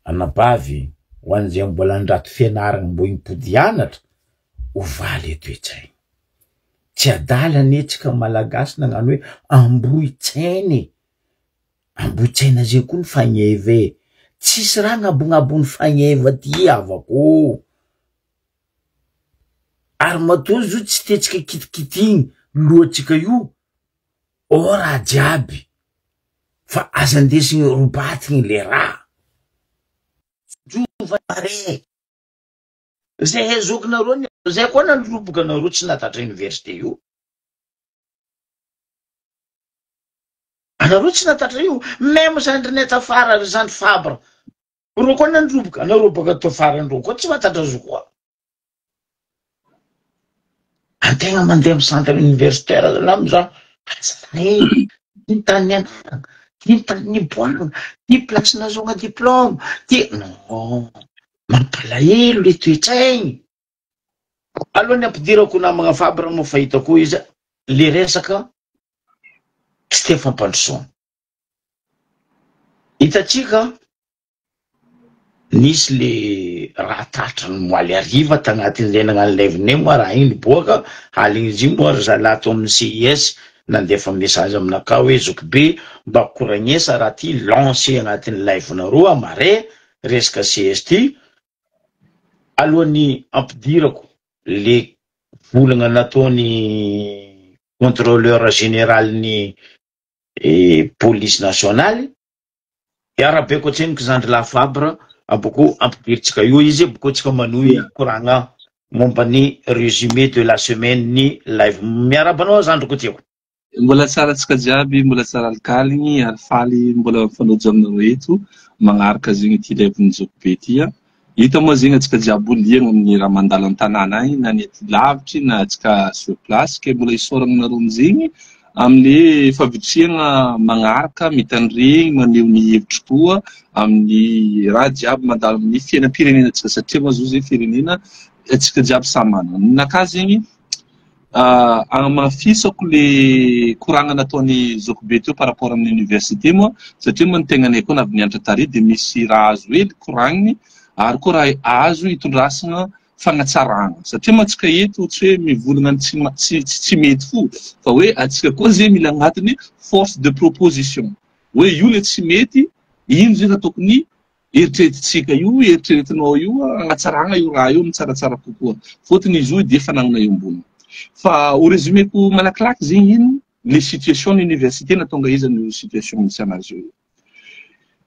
anabavy, ho an'izay mbola andrato fianaragna mbo hipody hianatra, ovaly e toe-tsaigny, tsy adala anie tsika malagasy nagnano hoe ambohitsaigny, ambohitsaina zay koa ny fagneva e, tsisy raha agnabognabon'ny fagneva ty havako ô. Ary matoa izy io tsy tiantsika kitikitihiny lohantsika io, ao raha jiaby fa aza andesigny robatigny le raha. Jova re, zay hezokinareo ny zay koa nandroboka anareo tsy nahatatra université io. Anareo tsy nahatatra io, meme zandrinay tafara ry zandry Fabre. Reo koa nandroboka anareo baka teo farany reo koa tsy fantatra zo koa. Antegna mandeha amy centre universitaire zalahy amizao, azalahy e, ty tany nianarana, ty tany niboahana, ty place nahazoagna diplôme, ty non, mampalahelo le toetsaigny. Alohan'ny ampidirako namagna Fabre moa fa hitako izy le resaka tsy tia fampandrosoana. Hitantsika nisy le raha tratran'ny moaly hariva tagnatin'ilay nagnano live-nay moa raha igny niboaka, aligny izy igny moa ry zalahy tao amin'ny CIS. Nandefa message aminakà hoe: "Zoky be, mba koragnesa raha ty lancé agnatin'ny live-nareo amare resaka CS ty." Alohan'ny ampidirako le volagna nataony contrôleur général ny police nationale, iarabeko atseniky zandry la Fabre, aboko ampidiritsika io izy, boko atsika manohy koragna momba ny résumé de la semaine ny live. Miaraba anao, zandriko tiako. Mbola tsara antsika jiaby, mbola tsara alikaligny ary faly mbola mifanojo aminareo eto magnaraka zegny ty live-n'ny Zoky be ty a. Hita moa zegny antsika jiaby olo liagna amin'ny raha mandalo an-tanàna agny, na ny aty lavitry na antsika sur place, ke mbola isaorana anareo amizegny amin'ny fahavitrihana magnaraka, mitandregny, maneho ny hevitry koa amin'ny raha jiaby mandalo amin'ny fiainam-pirenena antsika, satria moa zao zegny firenena antsika jiaby samy manana. Ninakahy zegny agnamafisako le koragna nataony Zoky be teo par rapport amin'ny université moa, satria moa ny tegnanay koa navy nianatra tary, de misy raha azo hely koragniny ary koa raha azo hitondrasana fagnatsarana, satria moa antsika eto tsy hoe mivolagna ny tsy mety fo, fa hoe antsika koa zegny mila agnatiny force de proposition hoe io le tsy mety, ino zegny tokony eritreretintsika io, eritreretinao io, agnatsarana io raha io mitsaratsara kokoa, fôtony izy io de fanagnana iombona. Fa ho résumeko malakilaky zegny ino le situation ny université natonga izy ny situation misy anazy io.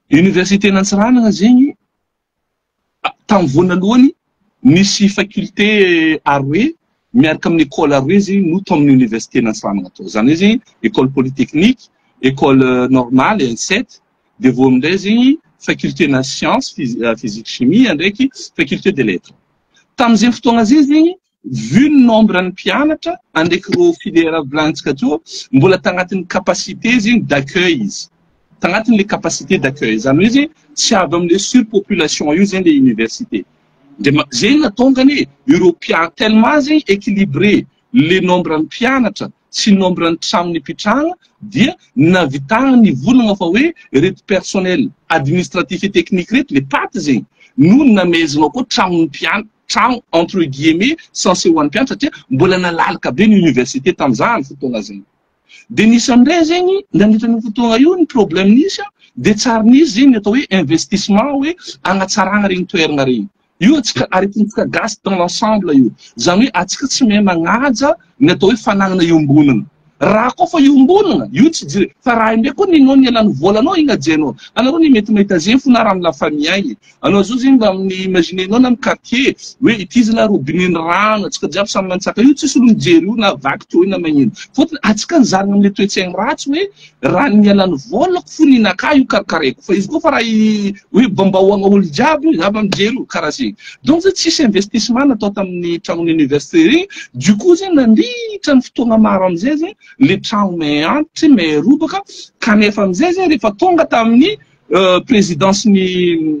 Université n'Antsiranana zegny, tamin'ny voanalohany nisy faculté aroe miaraka amin'ny école aroe zegny no tao amin'ny université n'Antsiranana tao, zany hoe zegny école polytechnique, école normale N7, de vo amindray zegny faculté na science, physique, chimie, ndraiky faculté de lettres. Tamin'izay fotoagna zay zegny, vu ny nombre ny mpianatra andraiky ro filière volanitsika teo, mbola tagnatin'ny capacité zegny d'accueil izy, tagnatin'le capacité d'accueil, zany hoe zegny tsy avy am'le surpopulation io zegny le université. De zegny natongany ireo mpianatra tellement zegny équilibré le nombre ny mpianatra sy nombre ny trano nipitrahana, dia navitana ny volagna fa hoe reto personnel administratif et technique reto, le paty zegny no namezana koa tragnony mpianatra, trano entre guillemets censé ho an'ny mpianatra, satria mbola nalalaka be ny université tam'izany fotoagna zegny. De nisy amindray zegny nandritra ny fotoagna io ny problème nisy a, de tsary nisy zegny ny atao hoe investissement hoe agnatsarana regny toerana regny io. Atsika aretintsika gasy dans l'ensemble io zany hoe atsika tsy mahay magnaja ny atao hoe fanagnana iombonana. Raha koa fa iombonana io tsy jire fa raha indray koa ninao ny alany volanao igny ajenao anareo ny mety mahita zegny fo na raha amy la famille agny anao zao zegny, mba amin'ny imaginenao na amy quartier hoe ity zany robinet ny rano atsika jiaby samy mantsaka io, tsisy olo mijery io na vaky teo io na magnino, fôtony atsika nizarana amle toe-tsaigny ratsy hoe raha ny alany volako fo ninaka io karakaraiko, fa izy koa fa raha hoe bambahoagna olo jiaby io jiaby mijery io karaha zegny. Donc zay tsisy investissement natao tamin'ny tragnon'ny université regny. Du coup zegny nandritra ny fotoagna maro amizay zegny le tragno may antitry, may robaka, kanefa amizay zegny rehefa tonga tamin'ny présidence ny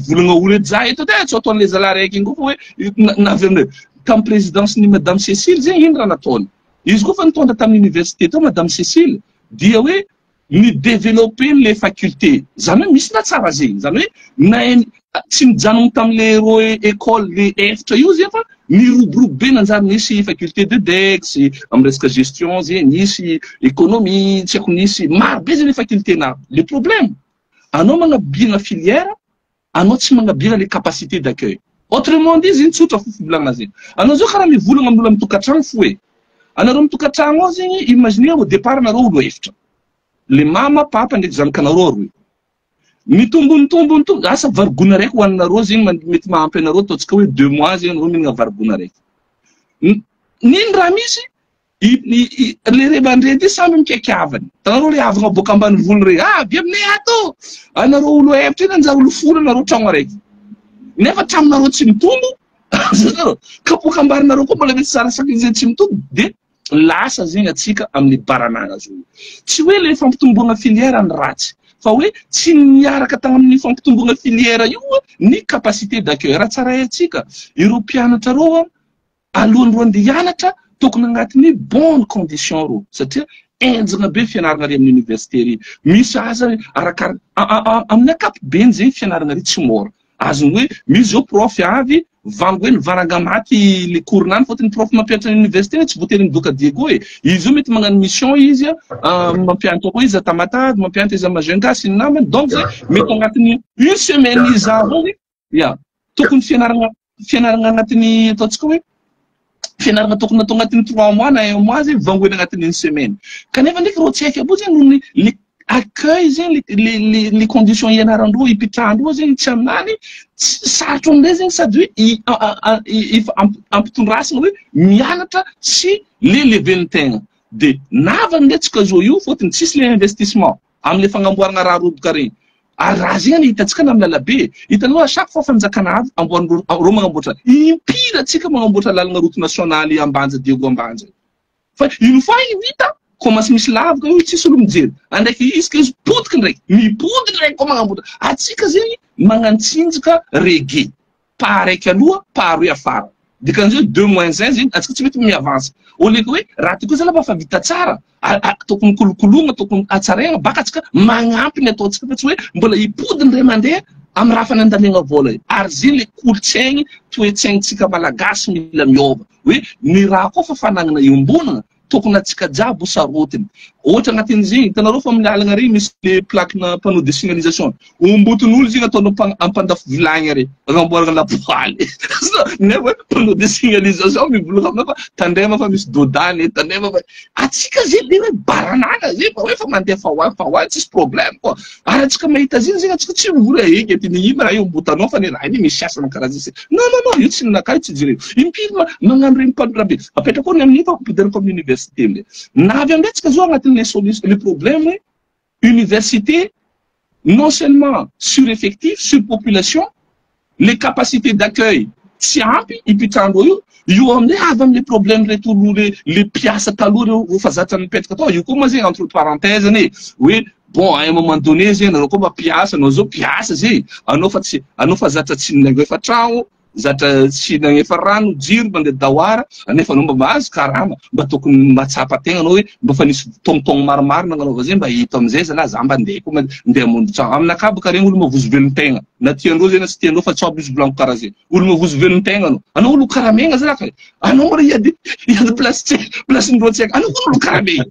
volagna olo edy za eto te tsy ataon'le zalahy raiky igny koa, fa hoe navy aminy tamin'ny présidence ny madame Cécile zegny, ino raha nataony izy koa fa nitondra tamin'ny université tao madame Cécile, dia hoe ny développer le faculté, zany hoe misy na tsara zegny, zany hoe na tsy mijanona tam'le ro école le efitra io zegny, fa miroborobo be, nanjary nisy faculté de DEX amy resaka gestion zegny, nisy économie, tsy haiko, nisy maro be zegny le faculté. Na le problème, anao magnabiana filière, anao tsy magnabiana le capacité d'accueil. Autrement dit zegny, tsotra fo fivolagna zegny, anao zao karaha mivolagna amin'olo amy tokantragno fo e, anareo mitokantragno ao zegny, imagine au départ anareo olo efitra, le mama, papa ndraiky zanakanareo aroe, mitombo, mitombo, mitombo, asa varigona raiky hoaninareo zegny mety mahampy anareo ataontsika hoe 2 mois zegny anareo mihinana varigona raiky. Nino raha misy le ray aman-dreny ty samby mikaiky havany tanareo, le havagna boaka ambanivolo re avy aminay ato, anareo olo efitra iny anjary olo 10 anareo tragno araiky, nefa tragnonareo tsy mitombo, kapoaka ambarinareo koa mbola mety tsara saky tsy mitombo. De lasa zegny atsika amin'ny baranana zo, tsy hoe le fampitomboana filière ny ratsy, fa hoe tsy miaraka tagna amin'ny fampitomboana filière io ny capacité d'accueil. Raha tsara haintsika, ireo mpianatra reo a, alohan'ny ro andeha hianatra tokony agnatin'ny bonne condition ro, satria enjana be fianarana ry amin'ny université ry, misy aza arakara amin'ny ankapobeny zegny fianarana ry tsy mora. Azony hoe misy zao prof avy vango hoe nivaranga maty le cours-nany, fôtony prof mampianatra ny université tsy voatery midoka Diego e. Izy io mety magnano mission izy, mampianatra koa izy a Tamatave, mampianatra izy a Majunga sy ny namany. Donc zay mety agnatin'ny une semaine izy avao ya tokony fianarana agnatin'ny, ataontsika hoe fianarana tokony atao agnatin'ny 3 mois na un mois zay vangoena agnatin'ny une semaine. Kanefa ndraiky rô tsy haiky aby zegny noho ny le accueil zegny, le condition ianarandreo, ipitrahandreo zegny tsy aminany, sarotro amindray zegny, sady hoe efa ampitondrasina hoe mianatra sy le leven'ny tegna de navy amindray tsika zao io, fôtony tsisy le investissement am'le fagnamboarana raha roboka regny. Ary raha zegny hitantsika na amy lalabe, hitanao, à chaque fois fanjakana avy amboarindreo reo, magnamboatra impira atsika magnamboatra lalana route nationale Ambanja Diego Ambanja, fa une fois io vita, commence misy lavaka io, tsisy olo mijery andraiky izy, ka izy potiky ndraiky mipody ndraiky koa magnamboatra. Atsika zegny magnantsinjaka reggae, pas araiky aloha, pas aroe afara, dikan'izay deux moins un zegny atsika tsy mety miavance. Au lieu que hoe raha ty koa zany fa vita tsara, tokony kolokologna, tokony atsaraigna baka atsika magnampy ny ataontsika, fa tsy hoe mbola hipody ndray mandeha amy raha fa nandaniagna vola io. Ary zegny le kolotsaigny, toetsaignintsika malagasy mila miova, hoe ny raha koa fa fanagnana iombonana, tokony atsika jiaby ho sarotiny. Ohatra agnatin'izegny, hitanareo fa amin'ny lalana regny misy le plaque-na panneau de signalisation, ombotin'olo zegny ataonao ampandafo vilagny re, agnamboarana lapoaly, nefa panneau de signalisation mivolagna aminao fa tandrema fa misy dodany, tandrema. Fa atsika zegny le hoe baranana zegny fa hoe fa mandeha fa hoany tsisy problème koa. Ary atsika mahita zegny atsika tsy mivola eky ty ino raha io ombotanao, fa ny raha iny misy asana karaha zay. Non, non, non, io tsy ninakahy, tsy jereo impiry magnano regny panneau rabe apetraka koa ny amin'iny, fa ampidiriko amin'ny université amizay. Navy amizay tsika zao agnatin'le solution, le problème hoe université non seulement sureffectif, surpopulation, les capacités d'accueil tsy ampy ipitrandreo io amizay avy amle problème reto olo le mpiasa taloha reo fa zatra nipetraka tao io koa moa zegny. Entre parenthèse ane hoe bon, à un moment donné zegny anareo koa mampiasa, anao zao mpiasa zegny, anao fa tsy anao fa zatra tsy nagnefa tragno, zatra tsy nagnefa rano, jiro mandeha dahoara, nefa anao mba mahazo karama, mba tokony mahatsapa tegna anao hoe mba fa nisy tongotongno maromaro nagnanaova zay, mba hita amizay zalahy za mba andeha koa mandeha hamonjy tragno. Aminakahy bôka regny olo mavozo velon-tegna, na tiandreo zay na tsy tiandreo, fa tsy aby izy volaniko karaha zay. Olo mavozo velon-tegna anao olo karamegna zalahy, ka anao mbola hiady place tsy place-ndreo tsy haiko, anao koa olo karamegna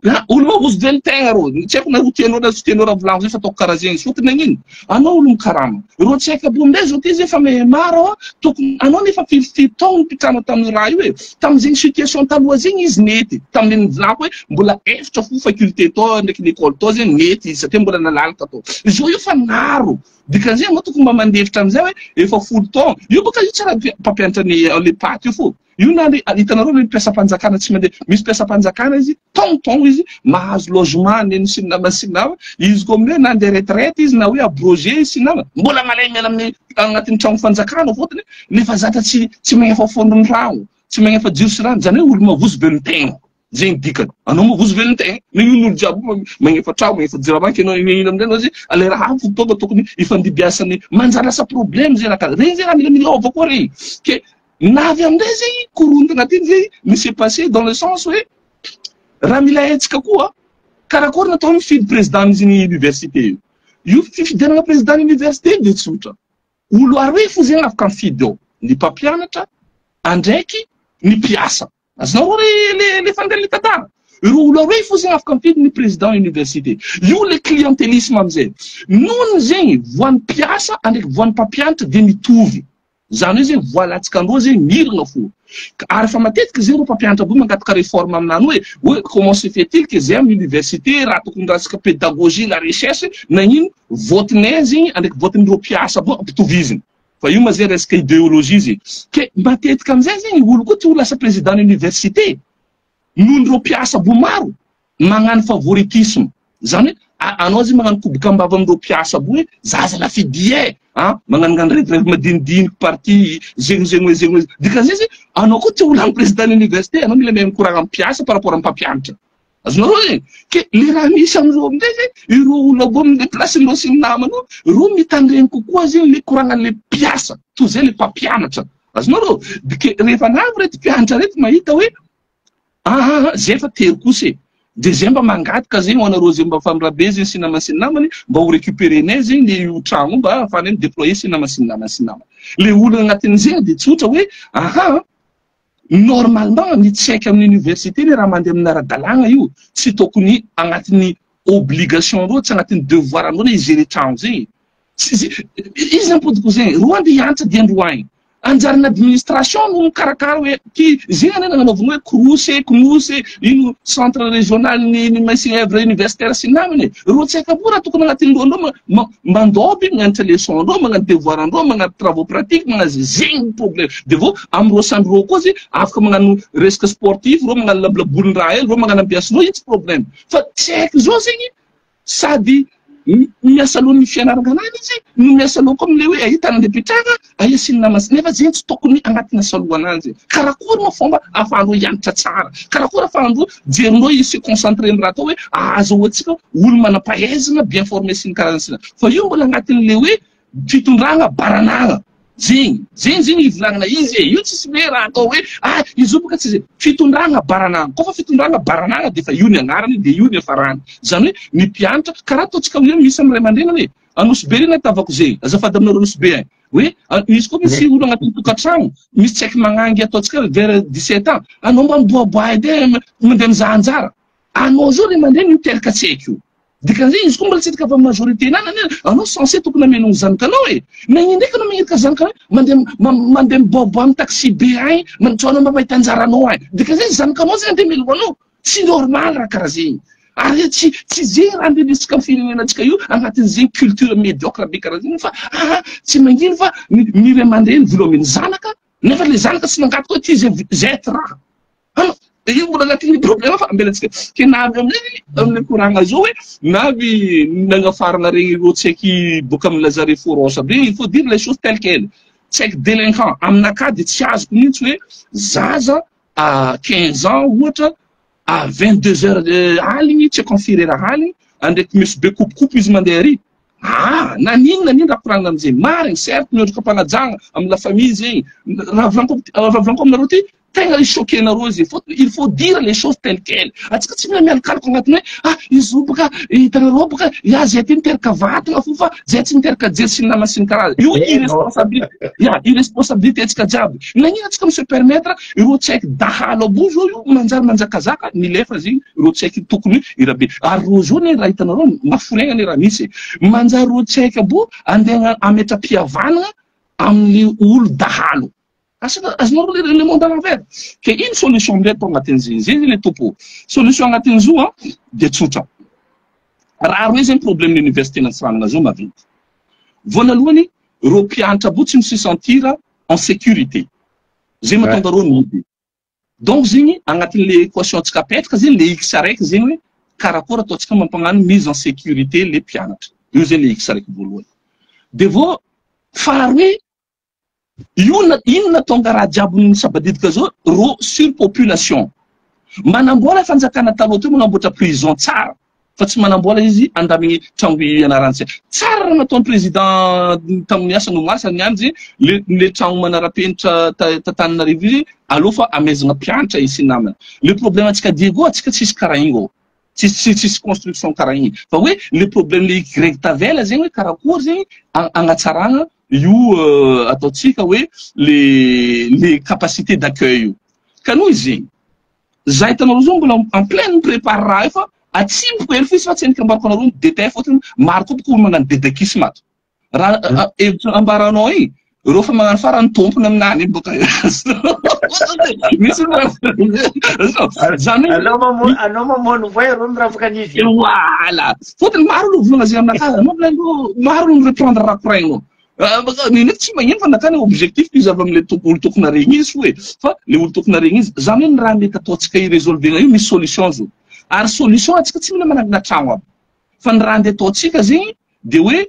na olo mavozo velon-tegna rô, tsy haiko na ho tianao na tsy tianao raha volaniko zay, fa ataoko karaha zegny. Fotony nagnino anao olo mikarama rô tsy haiko aby amizay zao ty zay fa mahay maro a, tokony anao nefa firy taogno mpitrano tamin'ny raha io e, tamizegny situation taloha zegny izy nety tamin'iny volaniko hoe mbola efitra fo faculté tao ndraiky l'école tao zegny nety izy satria mbola nalalaka tao. Zao io fa naro, dikan'izay anao tokony mba mandefitra amizay hoe efa 10 taogno io bôka io tsara mpampianatra ny le paty io fo io na hitanareo le mpiasam-panjakana tsy mandeha, misy mpiasam-panjakana izy tongotongno izy mahazo logement neny sy ny nama sy ny nama izy koa amin'ny hoe na andeha retraite izy na hoe abrogé izy sy ny nama, mbola malay miala amin'ny agnatin'ny tragno fanjakana, fôtony nefa zatra tsy magnefa fondrony rano, tsy magnefa jiro sy rano. Zany hoe olo mavozo velon-tegna zegny dikany, anao mavozo velon-tegna nagnino olo jiaby magnefa tragno, magnefa jiramanky, anao ino amindray anao zay ale raha hafa tonga tokony ifandibiasany, manjary lasa problème zay raha karaha regny zay, raha mila miova koa regny. Ke navy amindray zegny korontana ty zay mi s'est passé dans le sens hoe raha mila haintsika koa karakory natao mifidy président ny université io. Fifidianana président ny université de tsotra, olo aroe fo zegny afaka mifidy ao, ny mpampianatra andraiky ny mpiasa. Azonao re le fandeha le tantara, ireo olo aroe fo zegny afaka mifidy ny président université io. Le clientélisme amizay nohony zegny voan'ny mpiasa andraiky voan'ny mpampianatra de mitovy, zany hoe zegny voalatsika andreo zegny mirina fo. Ary fa matetiky zegny reo mpampianatra aby mangataka réforme aminany hoe comment se fait-il que zay amin'ny université raha tokony rasaka pédagogie, la recherche, nagnino votinay zegny andraiky votin'ireo mpiasa aby ampitoviziny? Fa io ma zay resaka idéologie zegny, ke matetika amizay zegny olo koa ty ho lasa président ny université noho nireo mpiasa bo maro magnano favoritisme, zany hoe anao zegny magnano koboka ambava amindreo mpiasa bo hoe zaza lafidy e, a magnanognano revirevy madinidiniky parti zegny zegny hoe zegny hoe, dikan'izay zegny anao koa ty ho lany président ny université, anao mila mihaino koragna amy mpiasa par rapport amy mpampianatra. Azonareo zegny ke le raha misy amindreo amindray zegny, ireo olo aby amle place-ndreo sy ny namana reo mitandregny kokoa zegny le koragnan'le mpiasa toy zay le mpampianatra. Azonareo de ke rehefa navy reto mpianatra reto mahita hoe aha, zay fa tery kosa e. De zay mba mangataka zegny ho anareo zay mba fa mirabe zegny sy namany sy ny namany mba ho récupérer-nay zegny le io tragno mba ahafahanay mi-déployer sy namany sy ny namany sy ny namany. Le olana agnatin'izegny de tsotra hoe aha, normalement ny tsy haiko amin'ny université le raha mandeha amin'ny ara-dalàgna io, tsy tokony agnatin'ny obligation reo, tsy agnatin'ny devoir andreo le hi-gérer tragno zegny. Tsy izy ampodiko zegny, ro andeha hianatra dia andro agny. Anjaran'ny administration no mikarakara hoe ty zegny anie nagnanaovana hoe CROUS e, CNOUS e, ino centre régional ny ny Maïs Œuvre universitaire sy ny namany e. Reo tsy haiko aby raha tokony agnatin'ny lohandreo mandôby mianatra leçon ndreo, magnano devoir ndreo, magnano travaux pratiques, magnano zegny ny problème. De vao am'reo samby reo koa zegny afaka magnano resaka sportif reo, magnano labolabolin-draha hely reo, magnano ambiance ndreo, iny tsy problème. Fa tsy haiko zao zegny sady miasa aloha ny fianarana anany izy no miasa aloha koa am'le hoe ahitana andeha pitrahana aia sy ny namany, nefa zegny tsy tokony agnatin'ny asa aloha ananjy. Karakory moa fomba ahafahandreo hianatra tsara? Karakory ahafahandreo jerindreo i se concentrer amin'ny raha atao hoe ahazoantsika olo manam-pahaizana, bien formé sy ny karazany sy ny, fa io mbola agnatin'le hoe fitondragna baranagna zegny zegny ivolagnana izy e. Io tsisy hoe raha atao hoe ah, izy io boka tsy zay fitondragna baranagna koa, fa fitondragna baranagna de fa io ny agnarany, de io ny afarany. Zany hoe ny mpianatra karaha ataontsika hoe misy amin'ny ray aman-dreny hoe Anosy Be reny atavako zegny, azafady aminareo Anosy Be ein, hoe izy koa misy olo agnatin'ny tokantragno misy tsy haiko magnangy, ataontsika vers 17 ans, anao mba miboaboaha edy e, mandeha mizaha anjara anao zao ray aman-dreny miteraka tsy haiko io. Dikan'izay izy koa mbola tsy hita fa majorité nana anao censé tokony amenao ny zanakanao e. Nagnino ndraiky anao magniraka zanakanao mandeha miboaboa amin'ny taxi be agny, mantsao anao mba mahita anjaranao agny. Dikan'izay zanakanao zegny andeha melogno anao. Tsy normal raha karaha zegny. Ary tsy zegny raha andehantsika amin'ny firenenantsika io agnatin'izegny culture médiocre be karaha zegny, fa aha, tsy magnino fa ny ray aman-dreny vola omeny zanaka, nefa le zanaka tsy nangataka hoe ty zay zay ty raha. Ano, io mbola agnatin'ny problème fa ambelantsika. Ke navy amin'izay amin'ny koragna zao hoe navy nagnafarana regny ireo tsy haiky boaka amin'ny Lazare Foros aby regny, il faut dire les choses telles quelles. Tsy haiky délinquant aminakahy de tsy azoko mihitsy hoe zaza à 15 ans ohatra à 22 heures aligny, tsy haiko amin'ny firy heure aligny, andraiky misy be kopikopy izy mandeha ary. Ah, nanino nanino raha koragna amizay marigny, certes miondrika am-panajagna amy la famille zegny. Raha volaniko aminareo ty tegna i-choquer nareo izy, fôtony il faut dire les choses telles quelles. Atsika tsy mila mialokaloka agnatiny hoe ah, izy io boka hitanareo boka ia zay ty miteraka vatagna fo fa zay tsy miteraka jery sy ny nama sy ny karaha io. Irresponsabilité ya, irresponsabilité antsika jiaby. Nagnino atsika mi se permettre ireo tsy haiko dahalo abo zao io manjary manjakazaka milefa zegny ireo tsy haiko tokony irabe ary reo zao ne raha hitanareo maforegna ne raha misy manjary reo tsy haiko abo andeha ametra-pihavanana amin'ny olo dahalo. Asa azonareo le monde à l'envers. Ke ino solution amindray atao agnatin'izay zay le topo solution agnatin'izo a de tsotra raha roe zegny problème ny université n'Antsiranana zao maventy. Voanalohany, reo mpianatra abo tsy mi se sentir en sécurité, zay mahatonga reo mody. Donc zegny agnatin'le équation antsika apetraka zegny le x araiky zegny hoe karakory ataontsika mampagnano mise en sécurité le mpianatra io, zegny le x araiky voalohany. De vao faharoe io na ino natonga raha jiaby ny sabadidika zao ro surpopulation. Manambola fanjakana taloha teo manamboatra prison tsara, fa tsy manambola izy andamigny tragno ianarantsika tsara. Raha nataony président tamin'ny asa no masa niany izy le tragno manara-penitra tatananarivo izy aloha fa amezana mpianatra isy namana. Le problème antsika Diego, atsika tsisy karaha igny ô, tsisy construction karaha igny, fa hoe le problème le y tavela zegny hoe karakory zegny agnatsarana io ataotsika hoe le capacité d'accueil io. Ka noho izy zegny za hitanareo zao mbola en pleine prépare raha io, fa atsimboko hely fo izy fa tsy endriky ambarako anareo ny détail, fôtony maro koa boko olo magnano dédakisme ato raha hevitra ambaranao igny reo fa magnano farany tompony aminany iny boka misy zany. Anao mamono voay reo mirafaka anizy. Voilà, fôtony maro olo volagna zegny aminakahy anao volanindreo, maro olo mireprendre raha koragnao neny tsy magnino, fa nakany objectif izy avy amle olo tokony aregny izy fo e, fa le olo tokony aregny izy zany hoe ny raha mety ataontsika irésolvena io misy solution zo, ary solution atsika tsy mila manangana tragno aby, fa ny raha andeha ataontsika zegny de hoe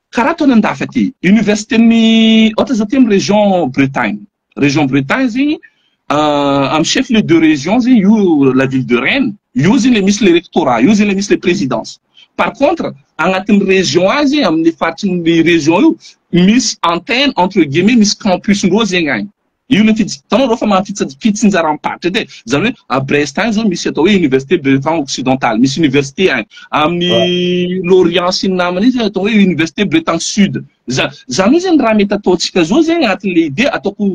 karaha ataony andafy aty université ny ohatra zao ty amy région Bretagne. Région Bretagne zegny amy chef lieu de région zegny io, la ville de Rennes io zegny le misy le rectorat io zegny le misy le présidence. Par contre agnatin'ny région azy amin'ny faritry ny région io misy antenne entre guillemets, misy campus ndreo zegny agny. Io le fits hitanao reo fa maha fitsinjaram-paritra edy e. Zany hoe à Brest agny zao misy atao hoe université Bretagne occidentale, misy université agny. Amin'ny Lorient sy ny namany iny zany atao hoe université Bretagne sud. Za zany hoe zany raha mety ataontsika zao zegny agnatin'le idée ataoko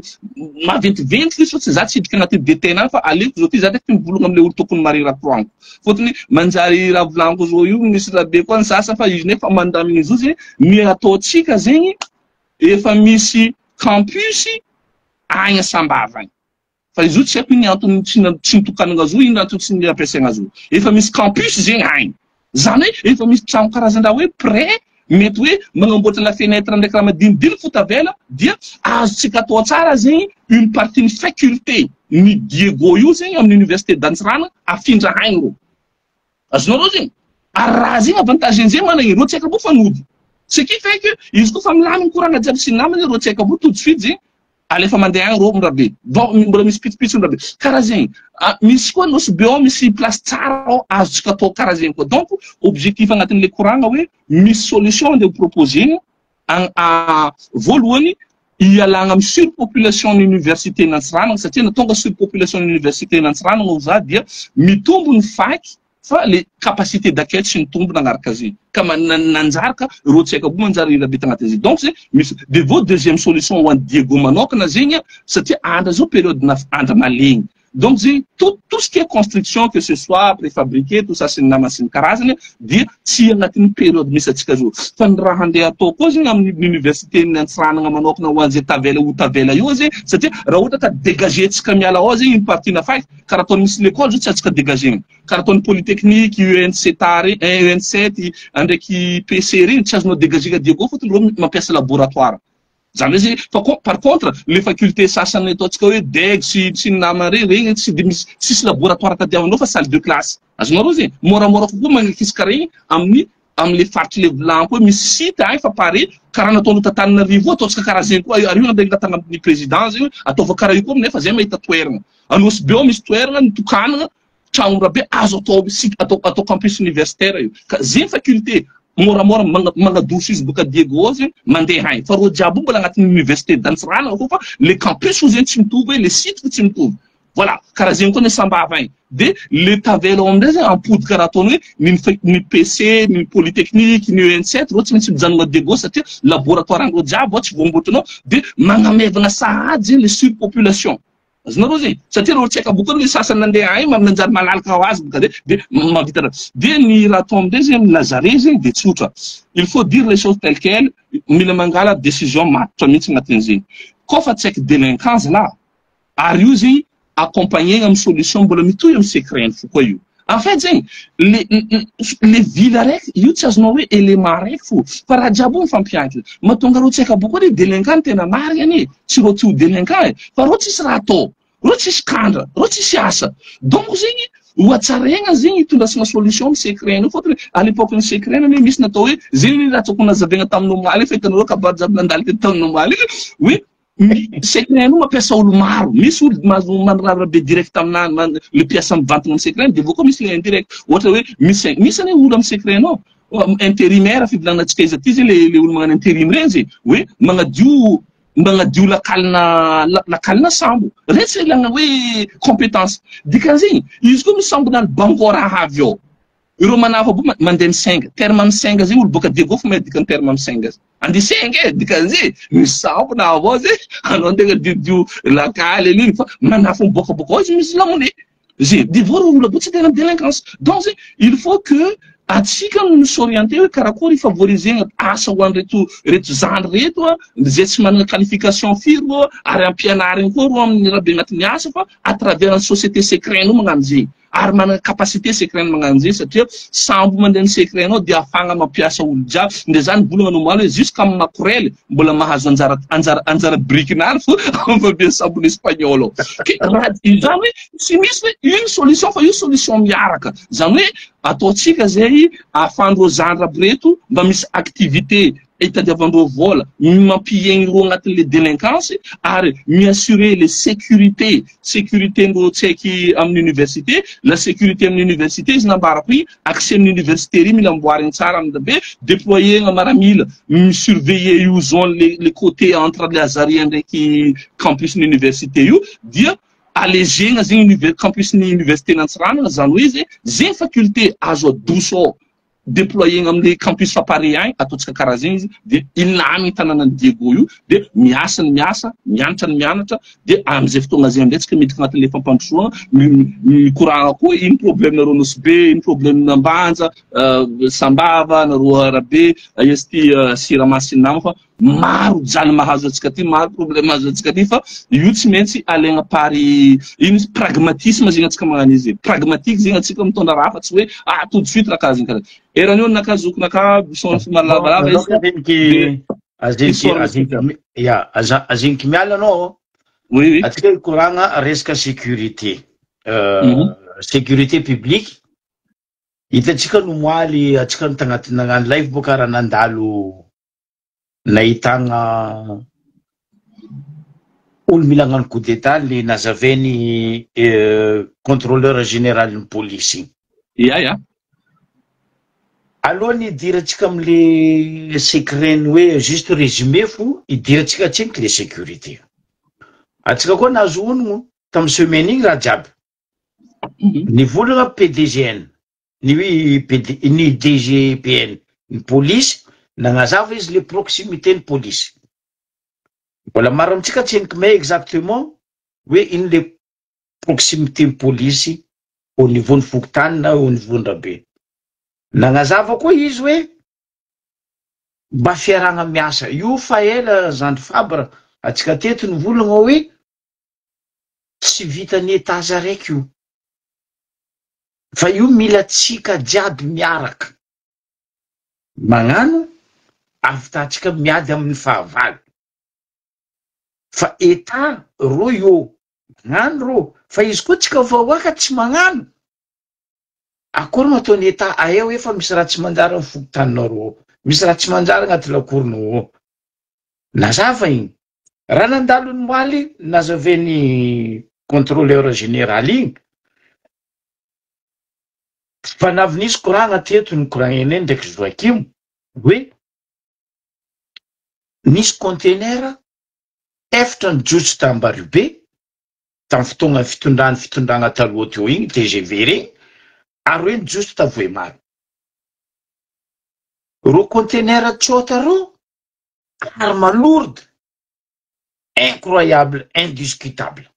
maventiventy izy fa tsy za tsy hiditra agnatin'ny détail agny fa aleoko zao ty za ndraiky mivolagna am'le olo tokony mare raha koragniko. Fôtony manjary raha volaniko zao io misy raha be koa ny sasany fa izy nefa mandamigny izy io zegny ny ataontsika zegny efa misy campus agny Sambava agny. Fa izy io tsy haiko ny antony tsy tsy nitokanana azy io, ino antony tsy nampiasaina azy io. Efa misy campus zegny agny. Zany hoe efa misy trano karazan-draha hoe prêt, mety hoe magnamboatra la fenêtre ndraiky raha madinidiniky fo tavela dia azontsika atao tsara zegny une partie ny faculté ny Diego io zegny amin'ny université d'Antsiranana afindra agny rô. Azonareo zegny? Ary raha zegny avantage zegny managny reo tsy haiko aby fa nody. Ce qui fait que izy koa fa milaminy koragna jiaby sy ny namany reo tsy haiko aby tout de suite zegny alefa mandeha agny reo mirabe. Bon mbola misy pitsopitsony rabe. Karaha zegny. Misy koa Nosy Be ao misy place tsara ao azontsika atao karaha zegny koa. Donc objectif agnatin'le koragna hoe misy solution andeha ho proposer-gna voalohany ialagna amin'ny surpopulation ny université n'Antsiranana satria na tonga surpopulation ny université n'Antsiranana ho za dia mitombo ny fac fa le capacité d'accueil tsy nitombo nagnaraka azy ka nanjary ka reo tsy haiko aby manjary ela be tagnatin'izy. Donc zegny misy de vo deuxième solution ho an'i Diego manokana zegny satria andra zao période na andra malegny. Donc zegny tout ce qui est construction, que ce soit préfabriqué, tout ça sy ny namany sy ny karazany, dia tsy agnatin'ny période misy antsika zao. Fa ny raha andeha atao koa zegny amin'ny université ny Antsiranana manokana ho an'izay tavela ho tavela io zegny, satria raha ohatra ka dégager-tsika miala ao zegny une partie na fac, karaha ataony misy l'école zao tsy atsika dégagena, karaha ataony polytechnique UNC tary UN7 ndraiky PC regny tsy azonao dégagena Diego fôtony reo mampiasa laboratoire zany hoe zegny. Fa par contre le faculté sasany ataontsika hoe DEG sy ny namany regny tsy de misy tsisy laboratoire tadiavinao fa salle de classe azonareo zegny moramora kokoa magnakisaka regny amin'ny am'le faritry le volaniko hoe misy site agny fa pare karaha nataonao Tantananarivo ataontsika karaha zegny koa ary io andeha tagna amin'ny président zegny ataova karaha io koa nefa zay mahita toerana Anosy Be ao misy toerana nitokanana tragno rabe azo atao site atao campus universitaire io ka zegny faculté moramora magnadoso izy boka Diego ao zegny mandeha agny fa reo jiaby io mbola agnatin'ny université d'Antsiranana koa fa le campus fo zegny tsy mitovy hoe le site fo tsy mitovy. Voilà, karaha zegny koa ny Sambava agny de le tavela ao amindray zegny ampody karaha ataony hoe ny PC, ny polytechnique, ny UN7 reo tsy maintsy mijanona Diego satria laboratoire andreo jiaby ao tsy voamboatrinao de magnamevagna sahady zegny le surpopulation azonareo zegny satria reo tsy haiko aby koa ny sasany nandeha agny manjary malalaka ho azy boka de mahavita raha. De ny raha atao amindray zegny amin'ny Lazare zegny de tsotra, il faut dire les choses telles quelles, mila mangala décision matotra mihitsy agnatin'izegny koa fa tsy haiko délinquance là ary io zegny accompagner amin'ny solution mbola mitohy amin'ny SECREN fo koa io. En fait zegny le ville araiky io tsy azonao hoe élément araiky fo fa raha jiaby io mifampiankina mahatonga reo tsy haiko aby koa le délinquant tena marigny anie tsy reo tsy ho délinquant e fa reo tsisy raha atao, reo tsisy kandra, reo tsisy asa. Donc zegny ho atsaraigna zegny hitondrasana solution amin'ny SECREN io fôtony à l'époque ny SECREN anie misy natao hoe zegny raha tokony nazavaigna tamin'ny omaly fa hitanareo kabary jiaby nandalo teto tamin'ny omaly hoe SECREN io mampiasa olo maro, misy olo mahazo manirara be direct aminany le mpiasa mivantana amin'ny SECREN de avao koa misy le indirect ohatra hoe misy anie olo amin'ny SECREN ao intérimaire fivolagnatsika izy aty zegny le olo magnano intérim regny zegny hoe magnadio lakalina sambo regny tsy ilagna hoe compétence dikan'izegny izy koa misy sambonany Bangor avy ao ireo manafo aby mandeha misenga terme misenga zegny olo boka Diego fo mahay dikany terme misenga andeha senga e dikan'izay misy sambo na avao zay anao antegna diodio lakaly an'igny fa manafo miboakaboaka ao izy misy lamone zay de vo reo olo aby tsy tena délinquance. Donc zay il faut que atsika no misorienté hoe karakory favoriser asa ho an'reto reto zandry reto a zay tsy manana qualification firy ro ary ampianariny koa ro amin'ny raha be agnatin'ny asa fa à travers ny société SECREN io magnano zegny ary manana capacité SECREN magnano zegny satria sambo mandeha amin'ny SECREN ao dia ahafahana mampiasa olo jiaby ndre zany volagna nomaly hoe jusqu'à amin'ny makorely mbola mahazo anjara brikinany fo mampiasa sambony espagnol ao ke raha izany hoe tsy misy hoe une solution fa io solution miaraka zany hoe ataotsika zay ahafahan'ireo zandry aby reto mba misy activité. Itadiavandreo vola, mampihegny reo agnatin'le délinquance ary mi-assurer le sécurité, sécurité ndreo tsy haiky amin'ny université, la sécurité amin'ny université izy nambarako igny, accès amin'ny université ry mila amboarigny tsara amin'ny be, déployer-na maramila, mi-surveiller io zone le côté entre le Azaria ndraiky campus ny université io, dia allégena zegny campus ny université n'Antsiranana, zany hoe zegny, zegny faculté azo adoso ao, déployer amin'le campus Fampare agny, ataontsika karaha zegny izy, de ilamy tanànan'i Diego io, de miasa ny miasa, mianatra ny mianatra, de amizay fotoagna zay amizay tsika miditra agnatin'le fampandrosoana, mikoragna koa ino problème nareo Nosy Be, ino problème Ambanja, Sambava, nareo Arabe, izy ty Siramamy sy ny nama, fa maro jaly mahazo antsika ty, maro problème mahazo antsika ty, fa io tsy maintsy alaigna pari ino izy, pragmatisme zegny antsika magnano izy, pragmatique zegny antsika mitondra raha fa tsy hoe tout de suite raha karaha zegny karaha eran'io naka zoko naka son somary lavalava izy. Aziniky aziniky aziniky ya aziniky miala anao. Oui. Atsika hikoragna resaka sécurité. Sécurité publique. Hitantsika no moaly atsika no tagnaty nagnano live boka raha nandalo nahitagna olo mila hagnano coup d'état le nazavainy contrôleur général ny police igny. Ya. Alohan'ny hidirantsika am'le secret-ny hoe juste résumé fo hidirantsika atsiniky le sécurité. Atsika koa nahazo onogno tamy semaine igny raha jiaby. Ny volagna PDGN, ny hoe PD, ny DGPN, ny police nagnazava izy le proximité ny police. Mbola maro amitsika tsiniky mais exactement hoe ino le proximité ny police au niveau ny fokontany na au niveau ny rabe. Nagnazava koa izy hoe mba fiarahana miasa io fa ela zandry Fabre atsika teto ny volagna hoe tsy vitany étage araiky io fa io mila tsika jiaby miaraka magnano ahavitatsika miady amin'ny fahavalo fa état ro io magnano ro fa izy koa tsika vahoaka tsy magnano akory no ataony état aeo efa misy raha tsy manjary amin'ny fokontaninareo, misy raha tsy manjary agnaty lakoronao ao. Nazava igny raha nandalo ny moaly nazaveny contrôleur général igny fa navy nisy koragna teto ny koragnenay ndraiky Joakim hoe nisy conteneur efatra nijotso t'Ambario be tamy fotoagna fitondrany fitondragna taloha teo igny TGV regny ary hoe nijotso ta Vohemar ro conteneur tsota ro arme lourde incroyable, indiscutable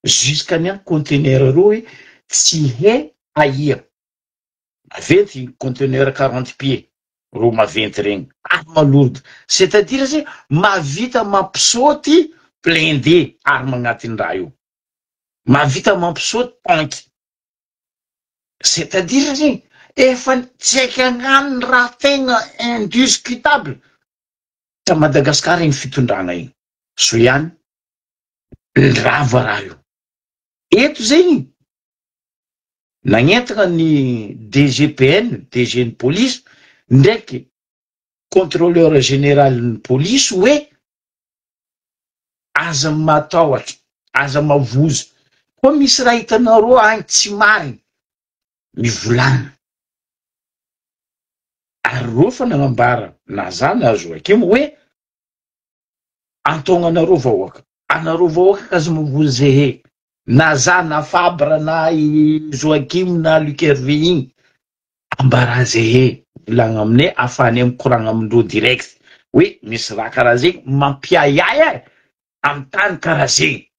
jusqu'à ny conteneur ro hoe tsy he aia maventy conteneur 40 pieds ro maventy regny arme lourde, c'est-à-dire zay mahavita mampisaoty blindé arme agnatin'ny raha io, mahavita mampisaoty tank, c'est-à-dire zegny efa tsy haiky agnano ny raha tegna indiscutable ta Madagasikara igny fitondrana igny so ihany rava raha io eto zegny nagnentana ny DGPN, DG ny police ndraiky contrôleur général ny police hoe aza matahotra, aza mavozo koa misy raha hitanareo agny tsy mariny mivolagna ary reo fa nagnambara na za na Joakim hoe antognanareo vahoaka, anareo vahoaka ka aza mavozo zehe na za na Fabre na i Joakim na Luc Hervé igny ambara zehe volagna aminay ahafahanay mikoragna amindreo direct hoe misy raha karaha zegny mampiahiahy e amy tany karaha zegny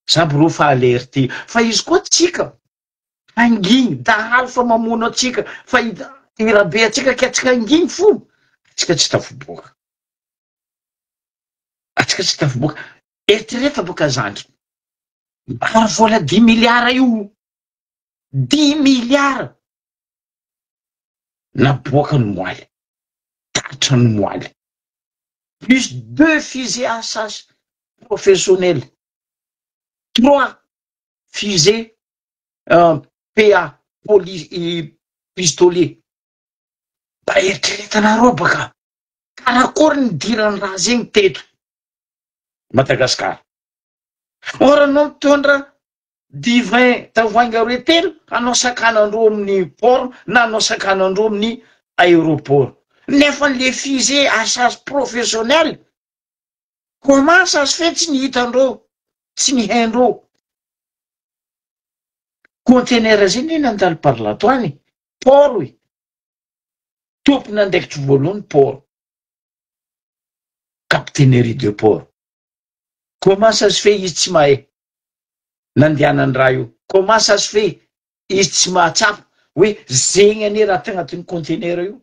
samby reo fa alerte fa izy koa tsika hanginy dahalo fa mamono atsika fa irabe atsika ke atsika hanginy fo atsika tsy tafiboaka, atsika tsy tafiboaka. Eritrerefa boka zandry maro vola 10 milliards io, 10 milliards naboaka ny moaly tatra ny moaly plus deux fusées à chasse professionnel, trois fusées PA police pistolet. Mba eritreretanareo baka karakory nidiran'ny raha zegny teto Madagascar. Or anao mitondra divin tavoahangy aroe telo hanao sakanandreo amin'ny port na hanao sakanandreo amin'ny aéroport. Nefa le fusée à charge professionnelle comment ça se fait tsy ny hitandreo, tsy ny haindreo. Conteneur zegny anie nandalo par la douane, port e. Tompon'andraikitry voalohany port. Capitainerie de port. Comment ça se fait izy tsy mahay nandehanany raha io? Comment ça se fait izy tsy mahatsapa hoe zegny anie raha tagnatin'ny conteneur io?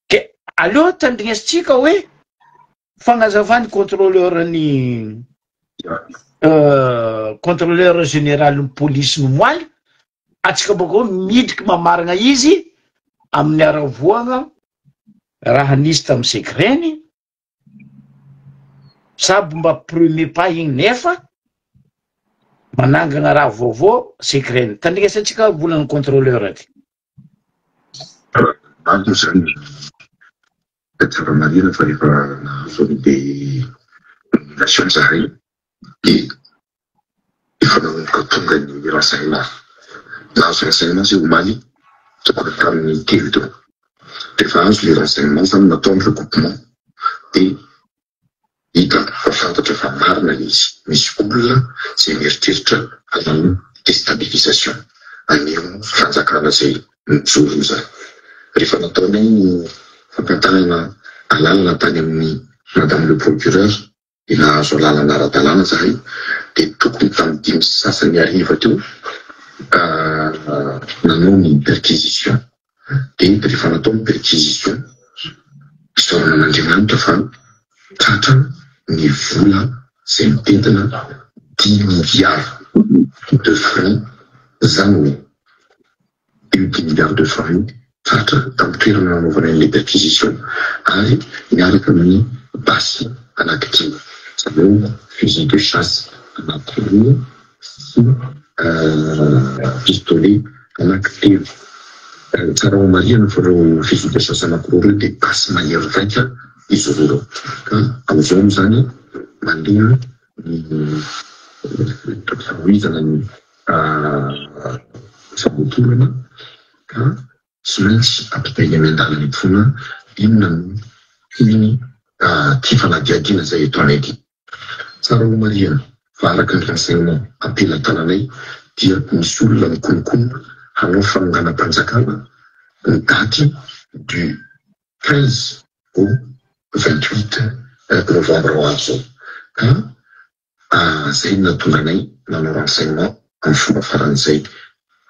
Ke aleo tandrignesintsika hoe fagnazavan'ny contrôleur ny contrôleur général ny polisy ny moaly atsika bakeo midriky mamaragna izy amin'ny aravoagna raha nisy tamy secret-ny sady mba premier pas igny nefa manangana raha vaovao secret-ny tandrignesantsika volan'ny contrôleur ty. Aloha zany tsara marihana fa rehefa nahazo an'le nomination zahay de efa nanomboka tonga ny renseignement. Nahazo renseignement zay omaly tokony tamin'ny telo teo. Rehefa azo le renseignement zany natao ny recoupement de hita fa fantatra fa marina le izy. Misy olona zay mieritreritra hanao déstabilisation an'io fanjakana zay mijoro io zany. Rehefa nataonay ny fampantanana alalana tany amin'ny madame le procureur de nahazo alalana ara-dalàna zahay de tokony tamin'ny dimy sy sasany hariva teo nanao ny perquisition de rehefa natao ny perquisition isaorana an'Andriamanitra fa tratra ny vola zay mitentina dix milliards de francs zany hoe io dix milliards de francs io tratra tamin'ny toerana nanaovana an'ilay perquisition ary miaraka amin'ny basy anankidimy zany hoe fusil de chasse anankiroa sy pistolet anankitelo. Tsara ho marihana fa ireo fusil de chasse anankiroa ireo dia basy mahery vaika izy roa ireo ka amin'izao moa zany mandeha ny fanohizana ny famotorana ka tsy maintsy ampitaina eny an-dalana eto foana inona no tohiny ity fanadihadiana izay ataonay ity. Tsara ho marihana fa araka ny renseignement am-pelatananay dia misy olona mikonokonona hanao fanonganam-panjakana ny daty du 15 au 28 novembre ho avy izao ka Zay no nahatonga anay nanao renseignement amin'ny fomba faran'izay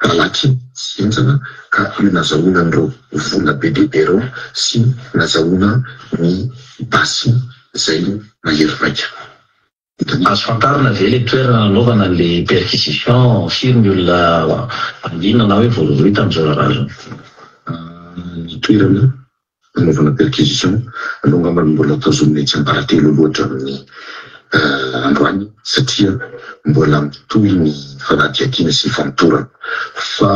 malaky sy henjana ka io nazahoana an'ireo vola be dia be ireo sy nazahoana ny basy izay mahery vaika. Azo fantarina ve le toerana nanaovana an'le perquisition, firy ny olona angina na hoe voarohirohy tamin'izao raharaha izao? Ny toerana Nanaovana perquisition aloha angamba no mbola tazomina tsiambaratelo aloha hatramin'ny androany satria mbola mitohy ny fanadihadiana sy famotorana fa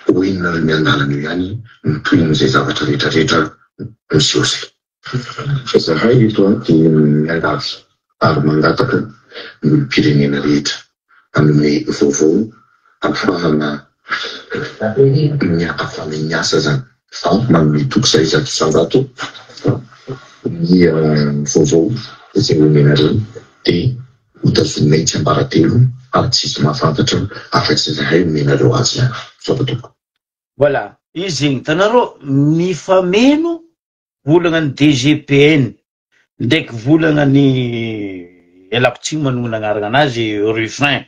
ho henonareo miandalana eo ihany ny tohin'izay zavatra rehetra rehetra miseho izay. Fa zahay eto dia miangavy ary mangataka ny olom-pirenena rehetra hanome vaovao ahafahana miafana ny asa zany fa manome toky zahay 100% fa ny vaovao izay omenareo dia ho tazominay tsiambaratelo ary tsisy mahafantatra afa-tsy izahay omenareo azy ihany. Misaotra tompoko. Voilà, izy zegny, hitanareo mifameno volagna ny DGPN ndraiky volagna ny ialako tsiny manonona agnarana anazy Ruffin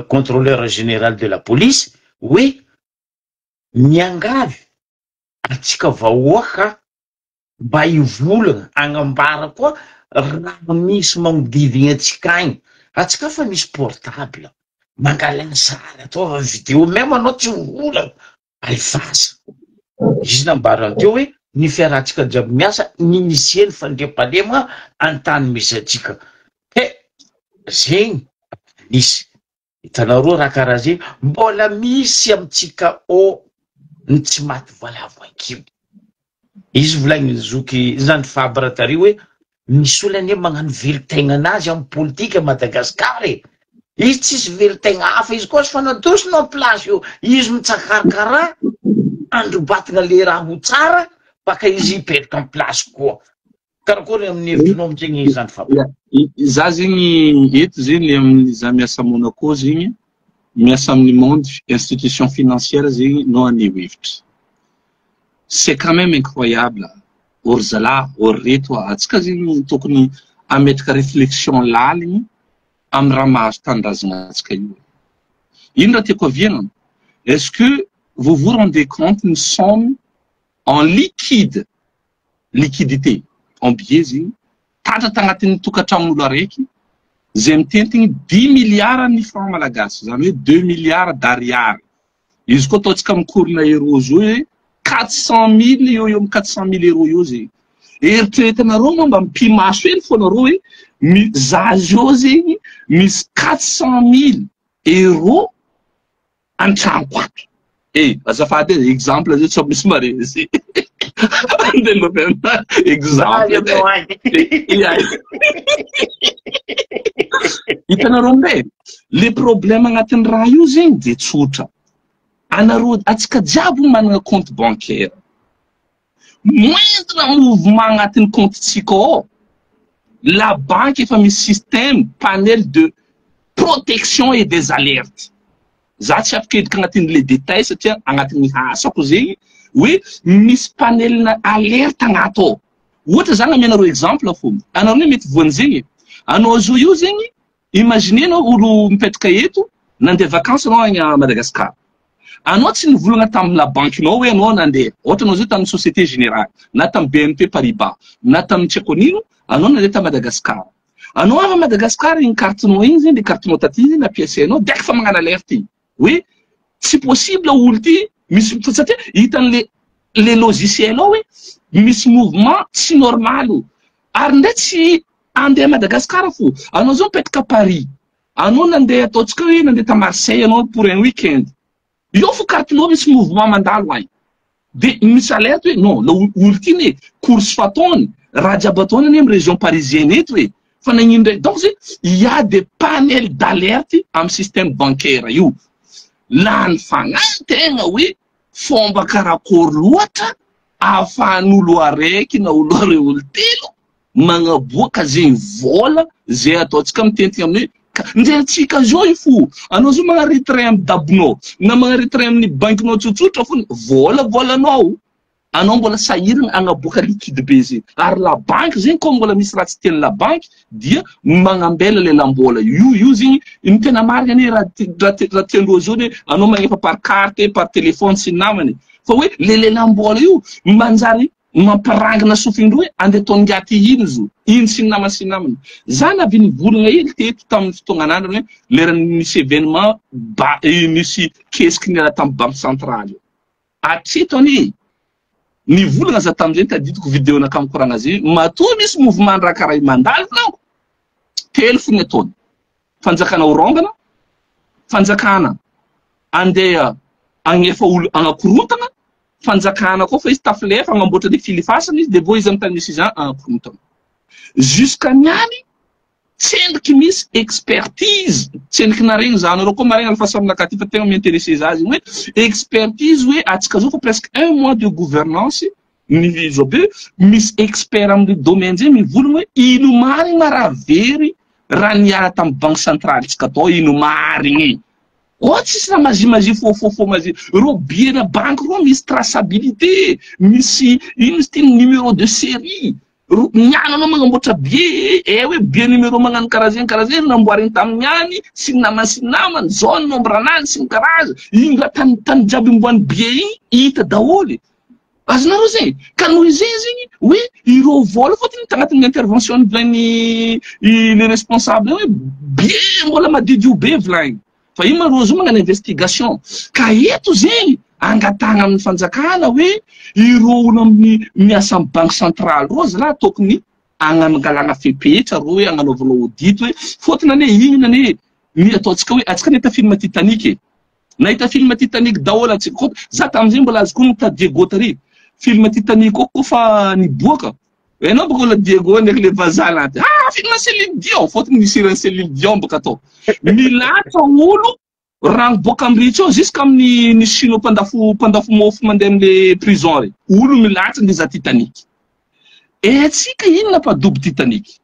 contrôleur général de la police hoe miangavy antsika vahoaka mba hivolagna agnambara koa raha misy magnodidigny antsika agny, antsika fa misy portable mangala sary ataova video même anao tsy mivolagna Alifasa. Izy nambarany teo hoe ny fiarahantsika jiaby miasa n'initier ny fandriampahalemana an-tany misy antsika. He! Zegny nisy. Hitanareo raha karaha zegny mbola misy amintsika ao. ny tsy maty valavo ankibo. Izy volagniny zoky zandry Fabre tary hoe misy olo anie magnano velon-tegnanazy amy politika Madagascar e! Izy tsisy velon-tegna hafa izy koa fa nadosonao am place io izy mitsakarakara androbatagna le raha ho tsara baka izy hipetraka am place koa. Karakory amin'ny hevitrinao amizegny zandry Fabre? Za zegny eto zegny le amin'ny za miasa Monaco zegny miasa amin'ny monde institution financière zegny no haneho hevitra. C'est quand même incroyable ô ry zalahy ô ry reto a! Antsika zegny tokony hametraka réflexion laligny amin'ny raha mahazo tanindrazana antsika io. Ino raha tiako aviana? Est-ce que vous vous rendez compte ny somme en liquide, liquidité en billet zegny tratra tagnatin'ny tokantranon'olo araiky zay mitentigny dix milliards ny franc malagasy, zany hoe deux milliards d'ariary. Izy koa ataontsika mikorina euro zao hoe 400 000 eo eo amin'ny 400 000 euro eo zegny. Eritreretinareo moa mba mipi-maso hely fô nareo hoe mi za zao zegny misy 400 000 euro an-tranoko ato. Eh, azafady e, exemple zay tsy misy mare izy. Andeha mba exemple edy. Hitanareo amizay, le problème agnatin'ny raha io zegny de tsotra. Anareo antsika jiaby manana compte bancaire. Moindre mouvement agnatin'ny compte-tsika ao, la banque efa misy système panel de protection et des alertes. Za tsy afaka hiditra agnatin'le détail satria agnatin'ny asako zegny hoe misy panel alerte agnaty ao. Ohatra zany amianareo exemple fô, anareo ne mety voan'zegny. Anao zo io zegny, imagine anao olo mipetraka eto, nandeha vacances anao agny à Madagascar. Anao tsy nivolagna tamin'ny la banque-nao hoe anao nandeha. Ohatra anao zao tamin'ny Société Générale, na tamin'ny BNP Paribas, na tamin'ny tsy haiko an'ino, anao nandeha ta Madagascar. Anao avy à Madagascar igny carte-nao igny zegny, le carte-nao taty zegny nampiasainao, direct fa magnano alerte igny. Hoe tsy possible olo ty misy satria hitan'le le logiciel ao hoe misy mouvement tsy normal io. Ary ndray tsy andeha Madagascar fo. Anao zao mipetraka Paris. Anao nandeha ataontsika hoe nandeha ta Marseille anao pour un week-end. Io fo carte-nao misy mouvement mandalo agny. De misy alerte hoe non, la olo ty ne course fataony, raha jiaby ataony anie amy région parisienne eto e. Fa nagnino ndray? Donc zay, il y a des panels d'alerte amy système bancaire io. Lany fagnahy tegna hoe fomba karakory loatra ahafahan'olo araiky na olo aroe olo telo magnaboaka zegny vola zay ataontsika mitentigna amin'ny hoe ndre antsika zao io fo anao zao magnano retrait amy dabonao na magnano retrait amin'ny bankinao tsotsotra fo vola volanao anao mbola sahirana agnaboaka liquide be zegny ary la banque zegny koa mbola misy raha tsy tian'ny la banque dia magnambela le lambola io io zegny ny tena marina anie raha raha tiandreo zao ne anao magnefa par carte, par téléphone sy ny namany fa hoe le lelambola io manjary mampirangina sofindreo hoe andeha ataon'ingahy ino zo ino sy ny namany sy ny namany. Za navy nivolagna hely teto tamin'ny fotoagnan'androny hoe lerany nisy événement ba nisy kesiky niala tamin'ny banque centrale io. Hatreto anie nivolagna za tamin'izay tadidiko vidéo naka mikoragna azy matoa misy mouvement raha karaha io mandalo volaniko telo fo ny ataony fanjakana orongana fanjakana andeha agnefa olo agnakorontana fanjakana koa fa izy tafilefa agnamboatra le filifasana izy de vo izy amy tany misy izy any agnakorontana jusqu'à niany tsendriky misy expertise tsendriky naregny za anareo koa maregny alefa aminakahy ty fa tegna mi-intéressé za zegny hoe expertise hoe atsika zao fa presque un mois de gouvernance ny zao be misy expert amin'ny domaine zay mivolagna hoe ino marigny ma raha very raha niala tamin'ny banque centrale tsika atao ino marigny Oh tsisy raha mazimazi fôfôfô mazi reo billet-na banky reo misy traçabilité misy ino izy ty numéro de série ro niany anao magnamboatra billet eh hoe billet numéro magnano karaha zegny karaha zegny namboariny tamin'ny any sy ny namany sy ny namany zao ny nombre anany sy ny karaza iny raha tany tany jiaby imboan'ny billet igny hita daholy azonareo zegny ka noho izay zegny hoe ireo vola fôtony tagnatin'ny intervention volagny le responsable hoe billet mbola madiodio be volagny fa io ma reo zo magnano investigation ka eto zegny angatahana amin'ny fanjakana hoe ireo olo amin'ny miasa amin'ny banque centrale reo zalahy tokony agnangalana fepetra reo hoe agnanaovana audit hoe fôtony anie inona anie ny ataontsika hoe atsika nahita film Titanic e. Nahita film Titanic daholo antsika. Koa za tamin'izay mbola azoko onona ta Diego tary. Film Titanic koa koa fa niboaka. Enao boka ola Diego ndraiky le vazaha laty. Ah film Céline Dion, fôtony misy hiran'i Céline Dion boka tao. Milatsa olo rano boaka amin'ny ritra ao jusqu'à amin'ny ny chinois mpandafo mpandafo mofo mandeha amle prison re. Olo milatsa ndeha za Titanic. E atsika ino nampadobo Titanic?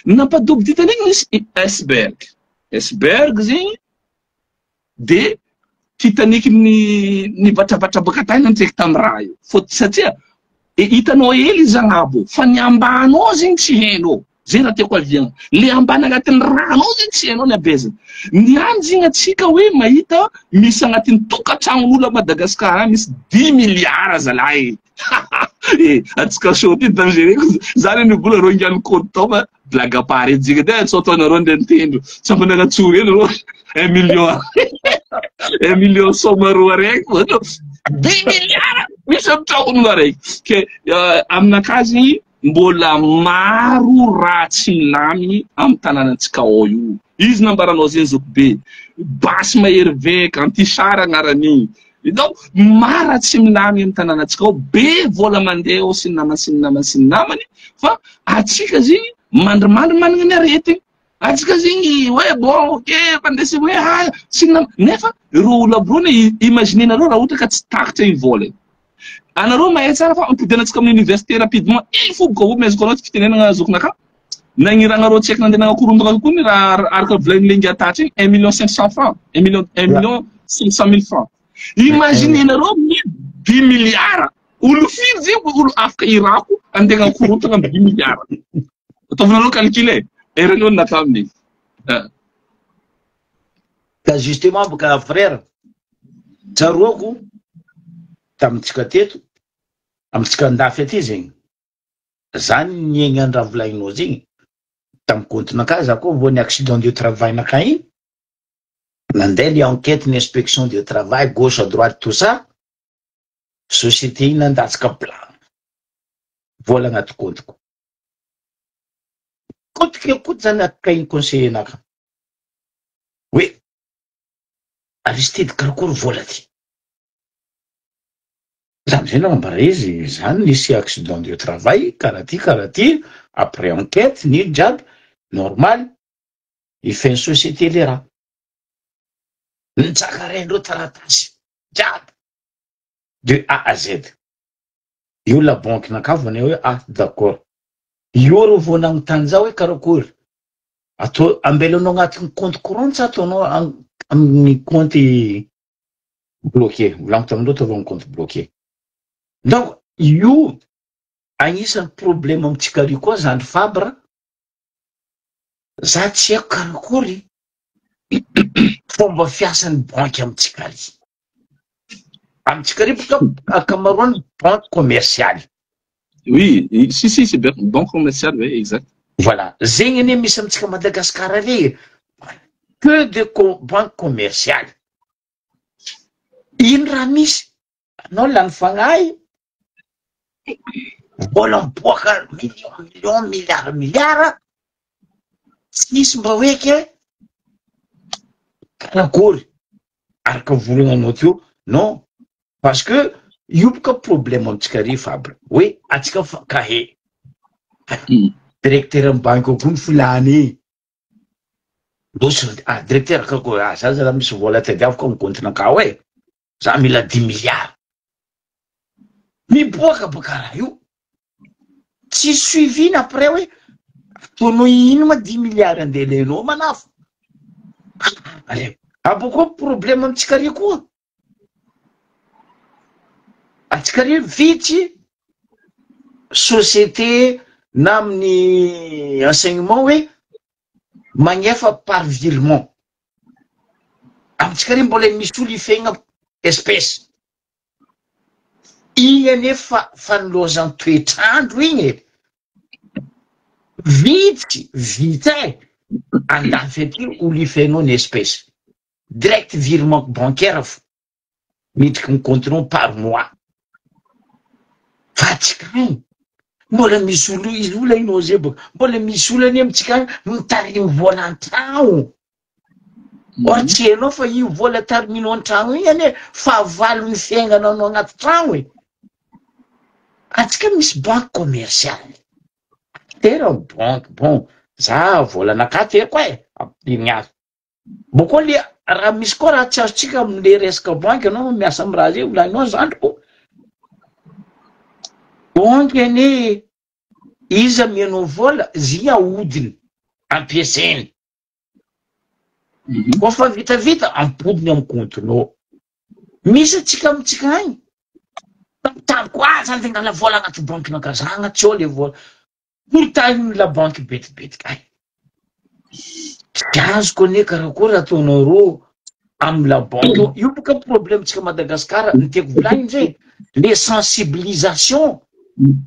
Nampadobo Titanic nisy iceberg. Iceberg zegny de Titanic ny nivatrabatra baka tany nantreky tamy raha io. Fô satria e hitanao hely izy agnabo fa ny ambany ao zegny tsy hainao. Zay raha tiako aviagna. Le ambany agnatin'ny rano ao zegny tsy hainao ny habezany. Ny any zegny atsika hoe mahita misy agnatin'ny tokantragnon'olo a Madagascar any misy dix milliards zalahy e. Eh, atsika show ty dangereux ko. Za le nivola reo ingahy compte tao fa blague à part edy zegny edy tsy ataonareo ndray nitendro. Tsy mba nanatsory hely reo un million. Un million soma roa araiky fô. Dix milliards misy amy tragnon'olo araiky. Ke aminakahy zegny Mbola maro raha tsy milamigny am tananantsika ao io. Izy nambaranao zegny zokibe. Basy mahery vaika, anti-char agnaran'igny. Donc maro raha tsy milamigny am tananantsika ao, be vola mandeha ao sy ny namany sy ny namany sy ny namany fa atsika zegny mandrimandry managna ny aretigny. Atsika zegny hoe bon ok fandresy hoe ah sy ny namany nefa ireo olo aby reo anie imaginez-nareo raha ohatra ka tsy takatra igny vola igny. Anareo mahay tsara fa ampodianantsika amin'ny université rapidement il faut boka omeziko anao ty fitenenana zokinaka nagniragnareo tsy haiko nandeha nagnakorondagna kokoa ny raha araka volain'ny le ngiatatra igny un million 500 francs un million un million 500 mille francs imaginez-nareo ny dix milliards olo firy zegny olo afaka irako andeha agnakorontagna amin'ny dix milliards ataovinareo calcul e eranao ny natao amin'igny. Ka justement boka frère, tsaroako tamintsika teto, amintsika andafy aty zegny, za niaigna ny raha volagninao zegny, tamy compte-nakahy za koa voan'ny accident de travail-nakahy igny, nandeha le enquête ny inspection de travail gauche à droite tout ça, société igny nandatsaka plan, vola agnaty compte-ko. Coûte que coûte zany afaka igny conseiller-nakahy. Hoe Aristide karakory vola ty? Za amizay nanambara izy zany nisy accident de travail karaha ty karaha ty après enquête nino jiaby normal ifehy société le raha. Nitsakaraindreo taratasy jiaby de A à Z. Io la banque nakavana hoe ah d'accord. Io reo vao nagnontany za hoe karakory Atao ambelanao agnatin'ny compte courant sa ataonao amin'ny compte bloqué? Volaniko taminareo ataovy amin'ny compte bloqué. Donc io agnisan'ny problème amintsika ry koa zandry Fabre, za tsy haiko karakory fomba fiasan'ny banky amintsika ry. Amintsika ry boka ankamaroany banky commerciale. Oui, si si c'est bien banque commerciale oui exact. Voilà, zegny anie misy amintsika Madagascar ary e, que de banque commerciale. Ino raha misy? Anao lany fagnahy, vola miboaka million million, milliard milliard, tsisy mba hoe ke karakory araka volagnanao teo, non Parce que io boka problème amintsika ry Fabre hoe atsika mifankahe. Directeur ny banky ao koa ny filany e. Losy ah directeur kako ah za zala misy vola tadiaviko amin'ny compte-nakao e. Za mila dix milliards. Miboaka boka raha io. Tsy suivi-ny après hoe ataonao ino ma dix milliards andeha alainao manafo. Aleo. Abôkeo problème amintsika ry koa. Antsika re vitsy société na amin'ny enseignement hoe magnefa par virement. Amintsika re mbola misy olo ifegna espèce. Igny anefa fanolozan-toetr'andro igny e. Vitsy, vita e. Andafy aty olo ifenao ny espèce. Direct virement bancaire fo midriky ny compte nao par mois fa atsika agny mbola misy olo izy ola inao zay boka mbola misy olo anie amitsika agny mitarimy vola antragno. Or tsy hainao fa io vola tariminao an-tragno igny anie fahavalon'ny fiaignanao agnaty tragno e. Antsika misy banque commerciale. Tera banque bon za volanakahy teriko e, ampidirigny azy. Bon koa le raha misy koa raha tsy azontsika amle resaka banky anao miasa amy raha zay volaninao zandriko. Banky anie izy amianao vola zy ahodiny ampiasainy. Koa fa vitavita ampodiny amy compte-nao. Misy atsika amitsika agny tampotampoka ah za andeha angala vola agnaty banky-naka za agnaty tsy ao le vola. Portail-n'ny la banque betibetiky ay. Tsy azoko anie karakory ataonareo amy la banque io. Io boka problème-tsika Madagasikara, ny tiako volagniny zay, le sensibilisation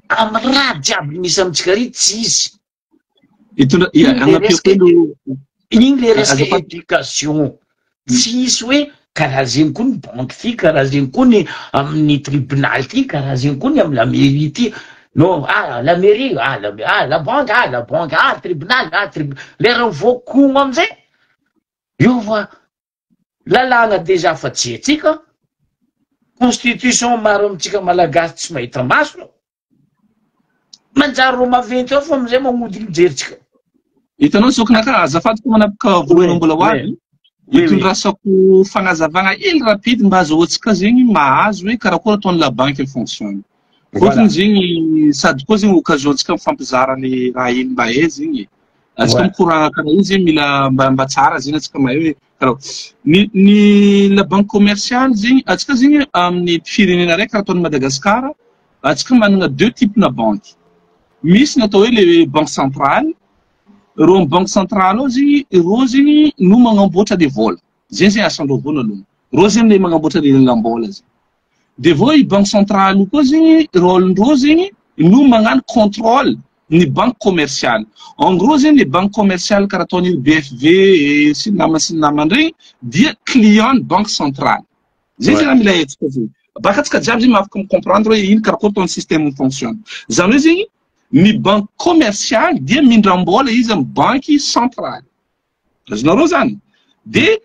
amy raha jiaby misy amitsika ry tsy izy. Itondra ia Igny le agnampio resaka kely igny le resaka azafady. éducation. Tsy hisy hoe karaha zegny koa ny banque ty, karaha zegny koa ny amin'ny tribunal ty, karaha zegny koa ny amy la mairie ty. Non, ah la mairie, ah la ah la banque, ah la banque, ah tribunal, ah tribunal. Lera voakogno amizay, io fa lalàna déjà fa tsy haitsika, constitution maro amitsika malagasy tsy mahita maso, manjary ro maventy ao fa amizay magnodiny mijeritsika. Hitanao zokinaka, azafady fa manapaka voalohany mbola ho avy. Itondrasako fagnazavagna hely rapide mba azahoantsika zegny mahazo hoe karakory ataon'ny la banque fonctionne. Fôtony zegny sady koa zegny occasion-tsika mifampizara le raha hely mba hay zegny e. Antsika mikoragna karaha io zegny mila mba mba tsara zegny antsika mahay hoe karaha ny ny la banque commerciale zegny antsika zegny amin'ny firenena raiky karaha ataon'i Madagasikara antsika manana deux types-na banky. Misy ny atao hoe le banque centrale, ireo amin'ny banque centrale ao zegny ireo zegny no magnamboatra le vola. Zegny zegny asan-dreo voalohany. Ireo zegny le magnamboatra le lalam-bola zegny. De vao i banque centrale io koa zegny rôle-ndreo zegny no magnano contrôle ny banque commerciale. En gros zegny le banque commerciale karaha ataon'io BFV sy ny namany sy ny namany regny dia client ny banque centrale. Zegny zegny raha mila haintsika zegny. Baka antsika jiaby zegny afaka mi-comprendre hoe ino karakory ataon'ny système mi-fonctionne. Zany hoe zegny ny banque commerciale dia mindram-bola izy amin'ny banque centrale. Azonareo zany? De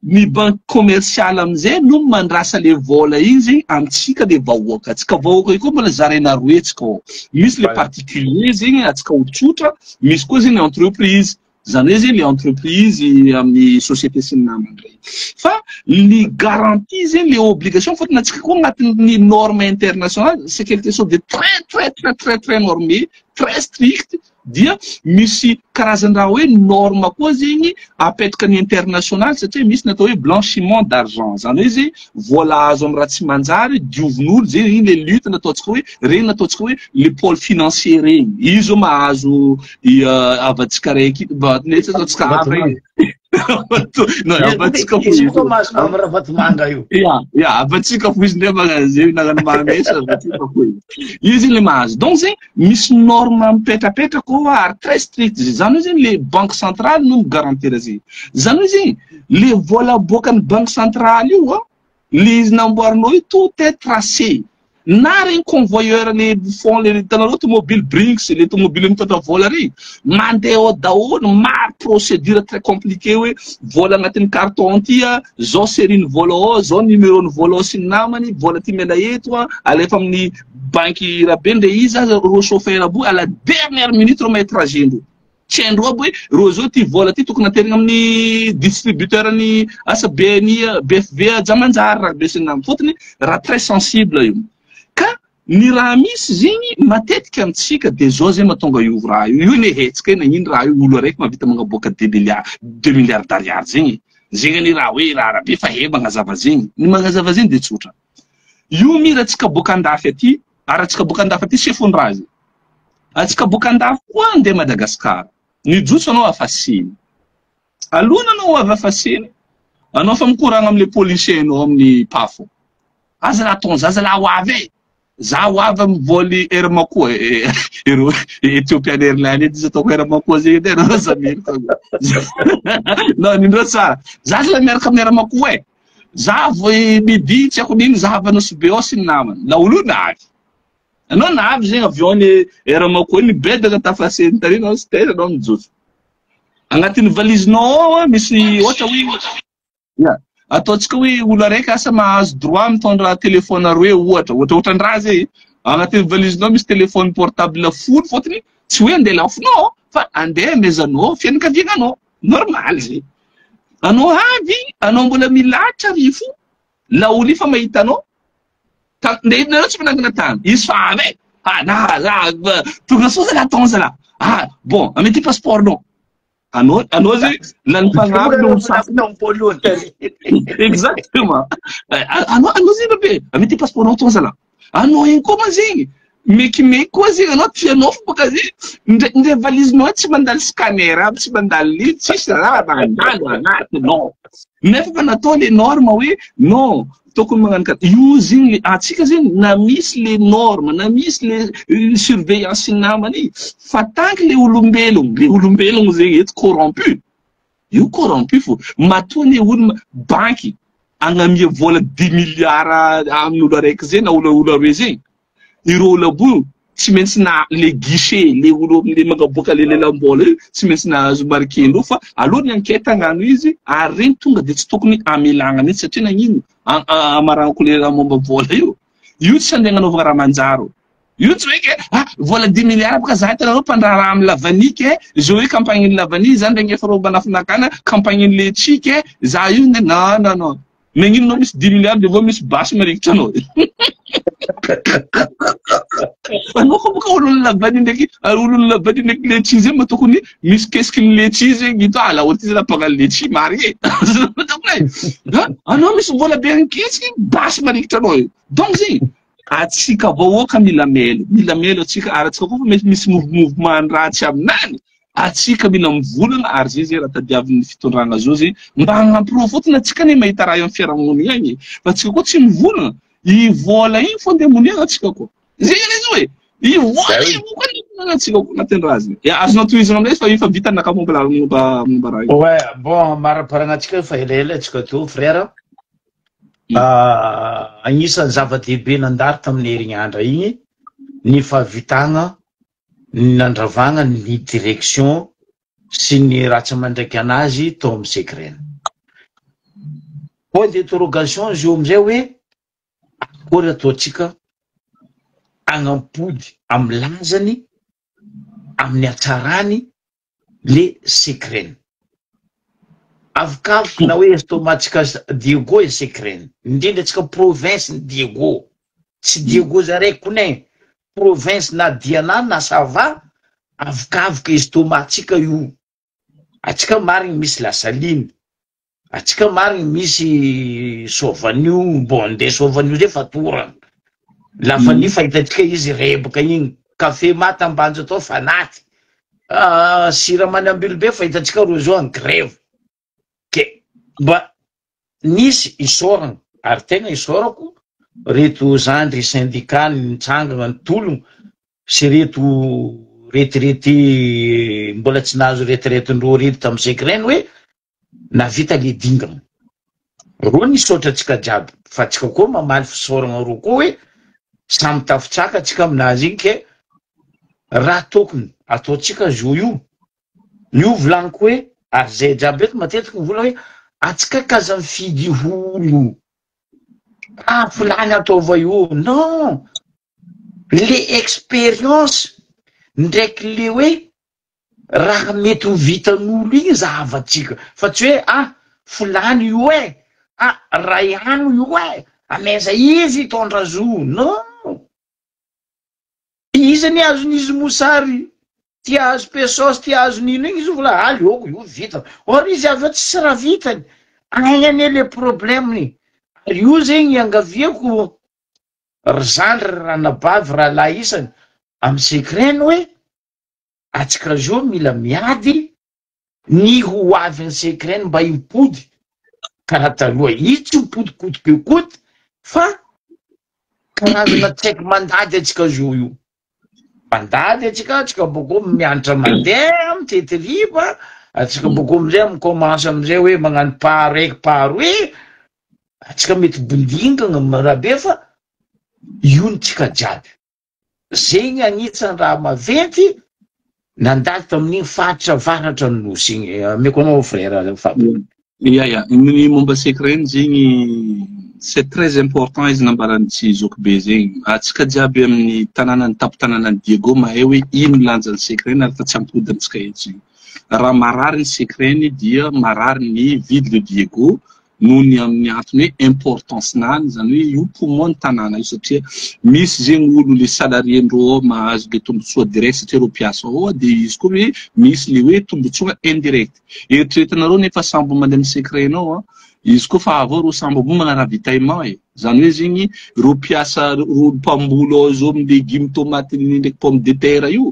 ny banque commerciale amizay no mandrasa le vola igny zegny amintsika le vahoaka. Antsika vahoaka io koa mbola zaraina roe antsika ao. Misy le particulier zegny antsika olo tsotra, misy koa zegny entreprise. Zany hoe zegny le entreprise amin'ny société sy ny namany regny. Fa ny garantie zegny le obligation fôtony antsika koa agnatin'ny norme internationale c'est quelque chose de très très très très très normé, très strict dia misy karazan-draha hoe norme koa zegny apetraka ny international satria misy ny atao hoe blanchiment d'argent zany hoe zegny vola azo amin'ny raha tsy manjary diovin'olo zegny iny le lutte nataontsika hoe regny nataontsika hoe le pôle financier regny io zao mahazo i havantsika raiky mba nety ataontsika hava e non havantsika fo izy koa mahazo mamy Ravatomanga io. Ya, ya, havantsika fo izy ndray magnano zay nagnano mahamesa havantsika fo izy. Izy le mahazo. Donc zegny misy norme mipetrapetraka ao ary très strict izy. Zany hoe zegny le banque centrale no mi-garantir zegny. Zany hoe zegny le vola aboakan'ny banque centrale io a, le izy namboarinao io tout est tracé. Na regny convoyeur le fond le hitanareo tomobile Brinks le tomobile mitondra vola regny mandeha ao daholo maro procédure très compliqué hoe vola agnatin'ny carton ty a zao série ny vola ao zao numéro ny vola ao sy ny namany vola ty miala eto a alefa amin'ny banky rabe ndre izy aza ro chauffeur aby à la dernière minute ro mahay trajet ndreo tsy haindreo aby hoe reo zao ty vola ty tokony aterina amin'ny distributeur ny asa BNI BFV Jamanjary raha be sy ny namany fôtony raha très sensible io ka ny raha misy zegny matetika amintsika de zao zegny mahatonga io raha io io ne hetsika io nagnino raha io olo araiky mahavita magnaboaka deux milliards deux milliards d'ariary zegny zegny anie raha hoe raha rabe fa he magnazava zegny ny magnazava zegny de tsotra io mira antsika boaka andafy aty ary antsika boaka andafy aty sefon-draha zegny antsika boaka andafy koa andeha Madagasikara nijotso anao afasiny alohany anao avy afasiny anao fa mikoragna amle policier anao amin'ny pafo aza raha ataony zaza lahy ho avy e za ho avy amy voly Air Makoa ireo Ethiopian Airlines edy izy ataoko Air Makoa zegny edy anao Zamir non nindreo tsara za zala miaraka amin'ny Air Makoa e za vo midi tsy haiko nino za avy Nosy Be ao sy ny namany la olo navy anao navy zegny avion ny Air Makoa iny nibedaka tafaseny tary anao sy taiza anao mijotso agnatin'ny valizinao ao misy ohatra hoe Ya. Ataontsika hoe olo araiky asa mahazo droit mitondra téléphone aroe ohatra, ohatra ohatran-draha zay. Agnatin'ny valizinao misy téléphone portable folo fôtony tsy hoe andeha lafonao fa andeha amezanao fianakaviagnanao. Normal zay. Anao avy, anao mbola milahatra ry fo, laolo io fa mahita anao, ta, nde nareo tsy manangana tany, izy fa avy e. Ah, na, na, tonga soa zalahy tao zalahy. Ah, bon, ame ty passeport-nao. Anao, anao zay lany fagnahy no sasany. Exactement. Anao, anao zay bebe, ame ty passeport-nao tao zalahy. Anao igny koa ma zegny, mekimeky koa zegny anao tianao fo bôka zegny, ndre ndre valizinao tsy mandalo scanner aby, tsy mandalo li, tsisy raha mandalo agnatinao. Nefa fa natao le norme hoe non, tokony magnano karaha io zegny le antsika zegny na misy le norme, na misy le surveillance sy ny namany igny, fa tant que le olombelogno, le olombelogno zegny eto corrompu, Io corrompu fo. Matoa anie olo banky agnamia vola dix milliards amin'olo araiky zay na olo olo aroe zay. Ireo olo aby io tsy maintsy na le guichet le olo le magnaboaka le lelam-bola io tsy maintsy nahazo marquer-ndreo fa aleo ny enquête agnano izy ary regny tonga de tsy tokony amelagna mihitsy satria nagnino amaragnako le raha momba vola io. Io tsy andeha agnanaovagna raha manjary. Io tsy hoe ke ah vola dix milliards boka za hitanareo mpandraharaha amin'ny lavanille ke zao hoe campagne ny lavanille zany regny efa reo manafinakana campagne ny letchi ke za io ne non non non nagnino anao misy dix milliards de vao misy basy marikitra anao anao koa boka olon'ny lavanille ndraiky olon'ny lavanille ndraiky letchi zay mba tokony misy kesiky ny letchi zegny ito ah laolo ty zany mpagnano letchi marigny e anao misy vola be ankesiky basy marikitra anao io donc zegny Atsika vahoaka mila melo, mila melo atsika ary atsika koa fa mety misy mouvement ratsy aminany, atsika mila mivolagna ary zay zay raha tadiavin'ny fitondragna zao zay mba hagnampy reo fotony atsika anie mahita raha eo amin'ny fiarahamonigny agny e, fa atsika koa tsy mivolagna, i vola igny fô ndeha moniagna atsika koa, zay anie izy io e, i vola igny koa ndeha moniagna atsika koa agnatin'ny raha zay, ya azonao tohizana amin'izay fa efa vita ny naka momba momba momba raha io. Ouais, bon maraparagna atsika fa elaela atsika teo frère. Anisan'ny zava-dehibe nandalo tamin'ny herignandra igny ny fahavitagna ny nandravagna ny direction sy ny ratsa-mandraiky anazy tao amin'ny Secren. Point d'interrogation izy io amizay hoe akory ataontsika hagnampody amin'ny lazany, amin'ny hatsarany le secret-ny. Avokavoka na hoe estomac-tsika Diego e secret-ny. Indrindra antsika province ny Diego. Tsy Diego zaraiky kony e. Province na Diana na Sava, avokavoka estomac-tsika io. Antsika marigny misy lasaline. Atsika marigny misy sôvanio, bon nde sôvanio zay fatorana, lavanio fa hitantsika izy reboka igny, kafe maty ambanja tao fa naty, siramamy ambilobe fa hitantsika reo zao en greve, ke mba nisy isaorana ary tegna isaorako reto zandry syndicat nitsangana nitologno sy reto retirety mbola tsy nahazo retraite-ndreo reto tamy secret hoe Navita le dingana. Reo nisaotra antsika jiaby fa tsika koa mamaly fisaoragna reo koa hoe samy tafitsaka tsika aminazy igny ke raha tokony ataontsika zo io, io volagniko hoe ary zay jiaby eto matetiky mivolagna hoe atsika k'aza mifidy olo ah volagny ataova io non le experience ndraiky le hoe Raha mety ho vitan'olo igny zahavantsika fa tsy hoe ah folany io eh, ah raiano io eh, amaiza izy hitondra zo, non! Izy anie azon'izy mosary, ty azo pesos, ty azo nino igny izy vola aleoko io vita, or izy avy eo tsisy raha vitany, agny anie le problème-ny, ary io zegny iangaviako ry zandry, ry ranabavy, rahalahy isany, amy secret-ny hoe Atsika zo mila miady ny ho avin'ny secren mba hipody karaha taloha izy tsy hipody coute que coute fa karazana tsy haiko mandady atsika zo io mandady atsika atsika boko mianatra mandeha mitety riba atsika boko amizay mi commence amizay hoe magnano pas raiky pas roe atsika mety bondingana raha be fa io ny tsika jiaby Zegny agnisan'ny raha maventy nandalo tamin'igny faritra avaratra ny nosy igny. Ameko anao frère Fabio. Ya, ny momba SECREN zegny, c'est très important izy nambaran'ny tsy zoky zegny. Atsika jiaby amin'ny tanànany, tampon-tanànan'ny Diego, mahay hoe ino lanjan'ny SECREN ary fa tsy ampodiny antsika eto zegny. Raha marary ny SECREN dia marary ny ville de Diego noho ny amin'ny antony hoe importance nany, zany hoe io poumon ny tanàna io, satria misy zegny olo le salarié ndreo ao mahazo le tombotsoa direct satria reo mpiasa ao, de izy koa hoe misy le hoe tombotsoa indirect. Eritreretinareo nefa sambo mandeha amin'ny SECREN ao a, izy koa fa avy ao reo sambo io mana ravitaillement e, zany hoe zegny reo mpiasa, reo mpamboly ao zao amin'ny légume, tomate ndraiky pomme de terre io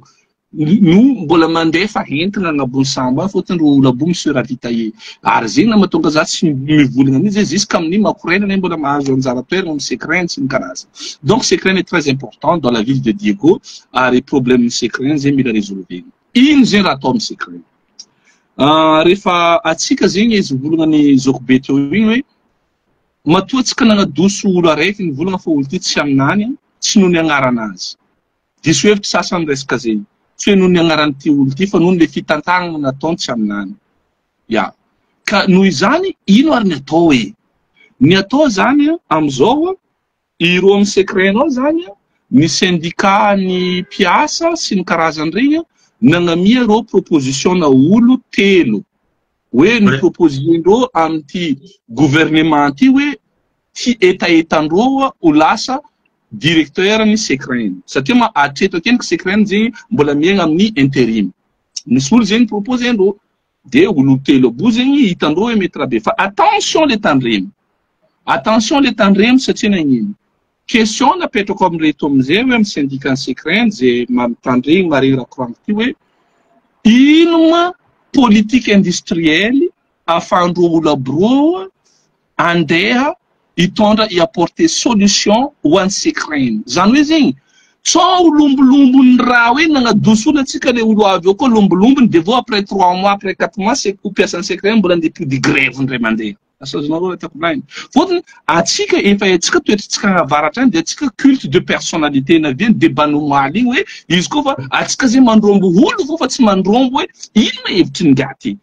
no mbola mandefa entina agnabony sambo any, fôtony reo olo aby io mi-se ravitailler. Ary zegny na mahatonga za tsy mivolagna mihitsy zay jusqu'à amin'ny makorena ne mbola mahazo anjara toerana amin'ny SECREN sy ny karazany. Donc SECREN est très important dans la ville de Diego ary problème ny SECREN zegny mila résolvena. Ino zegny raha atao amin'ny SECREN? Rehefa atsika zegny izy volagna ny zoky be teo igny hoe matoa atsika nagnadoso olo araiky nivolagna fa olo ty tsy aminany, tsy noho ny agnaranazy. Diso hevitry sasany resaka zegny, tsy hoe noho ny agnaran'ity olo ty fa noho le fitantanana nataony tsy aminany. Ya. Ka noho izany ino ary ny atao e? Ny atao zany amizao, ireo amin'ny SECREN ao zany, ny syndicat ny mpiasa sy ny karazany regny nagnamia ireo proposition na olo telo hoe ny proposendreo amin'ity gouvernement ty hoe ty etaetandreo ho lasa directeur ny SECREN, satria ma hatreto akendriky SECREN zegny mbola miaigna amin'ny intérim. Misy olo zegny proposendreo de olo telo abo zegny hitandreo hoe mety raha be, fa attention le tandremo, attention le tandremo, satria nagnino? Question napetrako amin'ireto amizay hoe amin'ny syndicat ny SECREN zay mamitandregny maregny raha koragniko ty hoe ino ma politique industrielle ahafahandreo olo aby reo andeha hitondra hi-apporter solution ho an'ny SECREN? Zany hoe zegny tsao lombolombo raha hoe nagnadoso olo atsika, le olo avy eo koa lombolombony, de vo après 3 mois, après 4 mois ho mpiasan'ny SECREN mbola andeha pody grève ndray mandeha. Asazonareo raha tiako volagny? Fôtony atsika efa haintsika toetritsika avaratra any, de atsika culte de personnalité naviany débat nomaly igny hoe izy koa fa atsika zegny mandrombo olo fô fa tsy mandrombo hoe ino ma hevitry ny ngaty,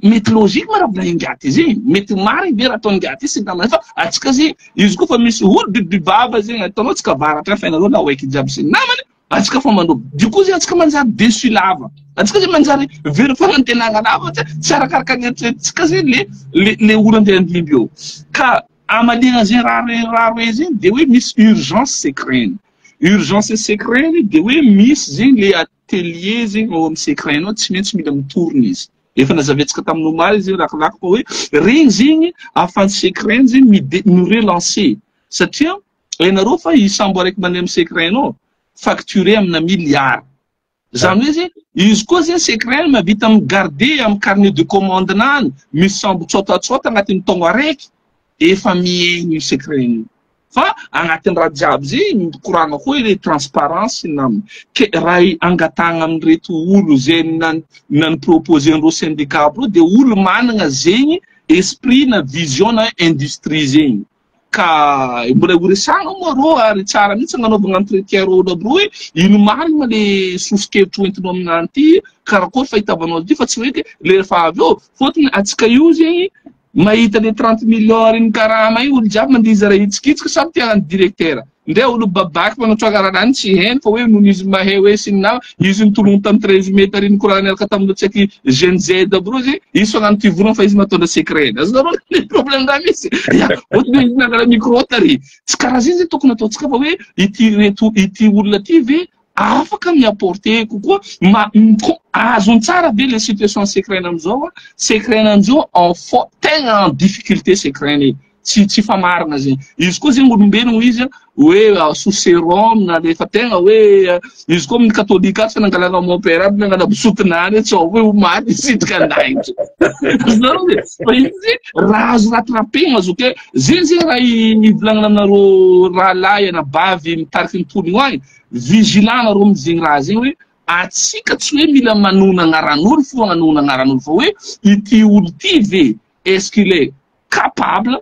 mety logique ma raha volagny ngaty zegny, mety marigny ve raha ataony ngaty sy ny namany, fa atsika zegny izy koa fa misy olo bibibivava zegny ataonao tsika avaratra any fa hainareo laoeky jiaby sy ny namany, atsika fa mandrombo. Du coup zegny atsika manjary déçu lava, atsika zegny manjary very fanantenana lava, tsy arakaraka ny eritreretintsika zegny le olo andeha andimby eo. Ka amaliana zegny raha roe zegny de hoe misy urgence SECREN. Urgence SECREN de hoe misy zegny le atelier zegny ao amin'ny SECREN ao, tsy maintsy mila mitorona izy. Efa nazaventsika tamin'ny omaly izy rakilaky fa hoe regny zegny ahafahan'ny SECREN zegny mide mi-relancer, satria hainareo fa i sambo araiky mandeha amin'ny SECREN ao facturé amina milliard. Zany hoe zegny izy koa zegny SECREN mahavita mi-garder amin'ny carnet de commande nany misy sambo tsotatsota agnatin'ny taogno araiky, efa mihaino io SECREN io. Fa agnatin'ny raha jiaby zegny mikoragna koa le transparence sy ny namany, ke raha angatahana amin'ireto olo zay nan nan proposer-ndreo syndicat aby reo de olo managna zegny esprit na vision na industrie zegny. Ka mbola ho resahana moa reo ary tsara mihitsy agnanaovana entretien reo olo aby reo hoe ino marina ma le soso-kevitra hoentinao aminany ty, karakory fahitavanao azy ty, fa tsy hoe ke le rehefa avy eo fôtony atsika io zegny mahita le 30 millions ary ny karama io, olo jiaby mandeha zara hitsikitsika samy tia hagnano directeur ndre olo babaky manotraka raha tsy hainy fa hoe noho izy mahay hoe sy ny nama izy nitologno tamin'ny 13 mai tary nikoragna niaraka tamin'olo tsy haiky Gen Z aby reo zegny izy fa hagnano ty volagna fa izy mahatondra SECREN. Azonareo le problème raha misy ya ohatry hoe izy nangala micro tary. Tsy karaha zegny zegny tokony ataontsika fa hoe ity reto ity olona ty ve afaka mi-apporter kokoa ma azony tsara be le situation SECREN amizao a? SECREN amizao en fo tegna en difficulté SECREN e, tsy famarina zegny izy koa zegny olombelogno izy hoe sous sérum na lefa tegna hoe izy koa amin'ny katolika ato fa nangalana mon père aby nangala bisotinany tsy ao hoe ho maty isitrika an-danitra. Azonareo ze fa izy zegny raha azo rattrapena azo ke zegny zegny raha ivolagnana aminareo rahalahy anabavy mitariky ny tologno agny, vigilant nareo amizegny raha zegny hoe atsika tsy hoe mila manona agnaran'olo fo agnanona agnaran'olo fa hoe ity olo ty ve, est-ce qu'il est capable